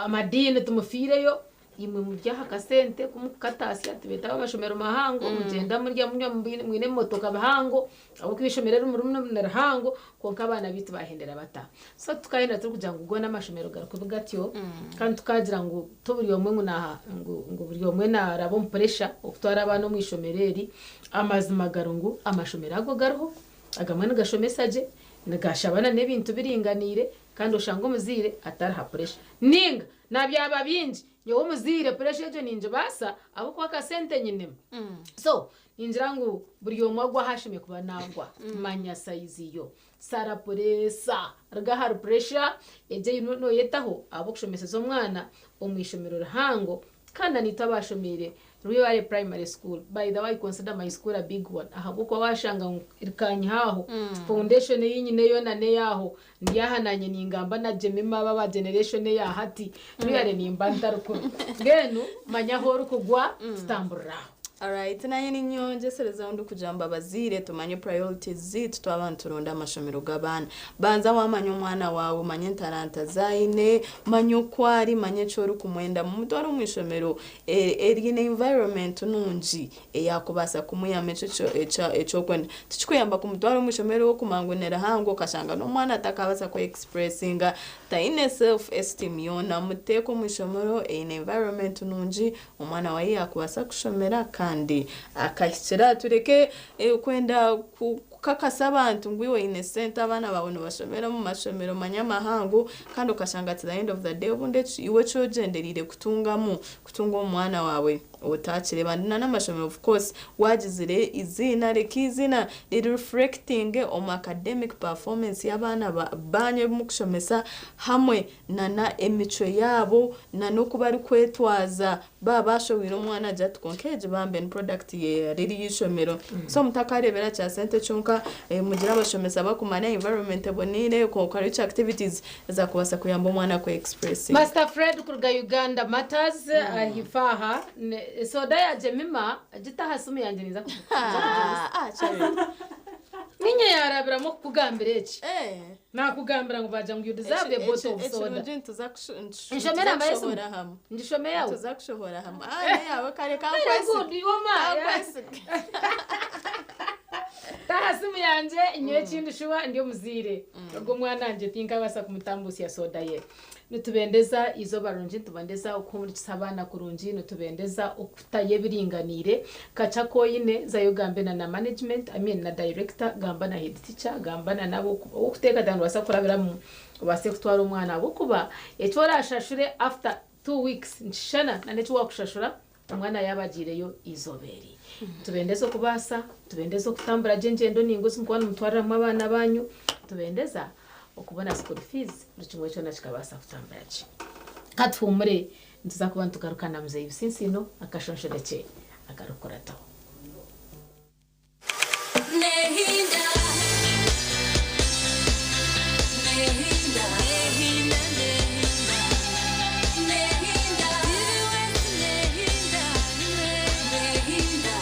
amadiini tumufiireyo Imwe murye aha kasente ku murikukataasya, tubeete ab'amashomero mahango, mugyenda murya munywa mwine ebimotoka bihango, ahabw'okuba eishomero eri murimu ni rihango, kwonka abaana baitu baahendera bata? So tukaahenda turikugira ngu goona amashomero gari kubi gatyo, kandi tukaagira ngu ti buri omwe ngu naaha ngu buri omwe naaraba omu puresha okutwara abaana omu ishomero eri, amazima gari ngu amashomero ago gariho, agamwe nigashomesa gye, nigashaba n'ebintu biringaniire, kandi oshanga omuzaire atari ha puresha. Nainga na byaba bingi, Nyowe omuzaire puresha egyo ningibaasa ahabw'okuba akasente nyinemu. So ningira ngu buri omwe agwe ahu ashemereire kuba naagwa. Manya sayizi yo. Sara pureesa. Ruga ahari puresha egyo ei nooyetaho ahabw'okushomeseza omwana omu ishomero rihango. Kandi na naitwe abaashomeire Rwibare Primary School, by the way I consider my school a big one ahabw'okuba waashanga ngu rikanyiha aho, foundation ei nyine yoona n'ey'aho. Ndi aha naanye ningamba na Jemima aba aba generation eya hati, really nimba ntari kubi. Mbwenu manya ahu orikugwa tutamburire aho. Alright, naye ninyongesereza ndi kugira ngu abazaire tumanye priorities ziitu twaba nituronda amashomero g'abaana. Banza wamanya omwana waawe, omanye entaranta zaine, manya oku ari, manya eki orikumwenda. Mumutware omu ishomero eriine environment nungi eyakubaasa kumuyamba ekyo eki orikwenda. Tikikuyamba kumutwara omu ishomero okumanya ngu ni rihango okashanga n'omwana atakabaasa kwe expressinga, taine self esteem yoona. Muteeke omu ishomero eine environment nungi omwana waawe yaakubaasa kushomera kandi akahikira. Tureke kwenda kukakasa abantu ngu iwe oine sente abaana baawe nibashomera omu mashomero manya mahango kandi okashanga at the end of the day obundi iwe eki ogyendereire kutungamu, kutunga omu mwana waawe otakireeba. N'amashomero of course waagizire eiziina reka eiziina riri reflectinge omu academic performance y'abaana baanyu abu murikushomesa hamwe nana emicwe yaabo nana oku barikwetwaza. Baaba bashohwire omwana agira ati kwonka egi bambe ni product riri y'eishomero. So mutakareebera kya sente kyonka, mugire abashomesa bakumanya, environment eboneire, co-curricular activities ezakubaasa kuyamba omwana kwe expressinga. Master Fred kuruga Uganda Matters ahifa aha soda ya Jemima gita aha simu yange, niza ninye yarabiramu kukugambira eki nakugambira ngu bagira ngu you deserve a bottle of soda. Ekirungi nituza Nshomere ambaye simu. kushohora hamwe. Ngishome yawe. Tuza kushohora hamwe. Ah, neyawe kare. Very good, iwoma. Taha simu yanje nyowe ekindi shuwa ndi omuziire ogwo omwana wangye tinkabasa kumutambusya soda ye. Nitubendeza izooba rirungi, nitubendeza okuhumurikiza abaana kurungi, nitubendeza okutayo ebiringaniire. Kacha koine zayo gambe na management, I mean na director, gamba na head teacher, gamba na nabo okuteekateeka nibasa kurabiramu obaase kutwara omwana, ahabw'okuba eki orashashure after 2 weeks nikishushana na n'eki wakushashura omwana yaaba agiireyo izooba eri. Tubendeza okubaasa, tubendeza okutambura gye engyendo ninga mukuba nimutwariramu abaana banyu, tubendeza okubona school fees, buri kimwe kyona kikabaasa kutambura gye. Katuhumure, nituza kuba nitugaruka na muzeeyi Businsino akashonshorekye akarikukurataho. Nehinda, nehinda, nehinda, nehinda, nehinda, nehinda, nehinda.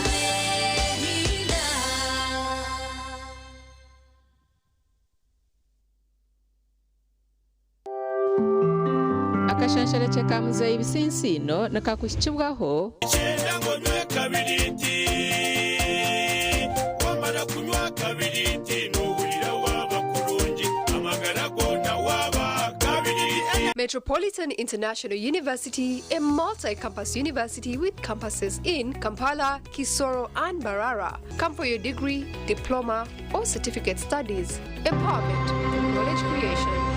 Akashansharekye ka muzeeyi Bisinsino nikakuhikibwaho Kyenda ngo nywe kabiriti, wamara kunywa kabiriti nuwulira waba kurungi, amagara gona waba kabiriti. Metropolitan International University, a multi campus university with campuses in Kampala, Kisoro, and Mbarara. Come for your degree, diploma, or certificate studies. Empowerment, knowledge creation.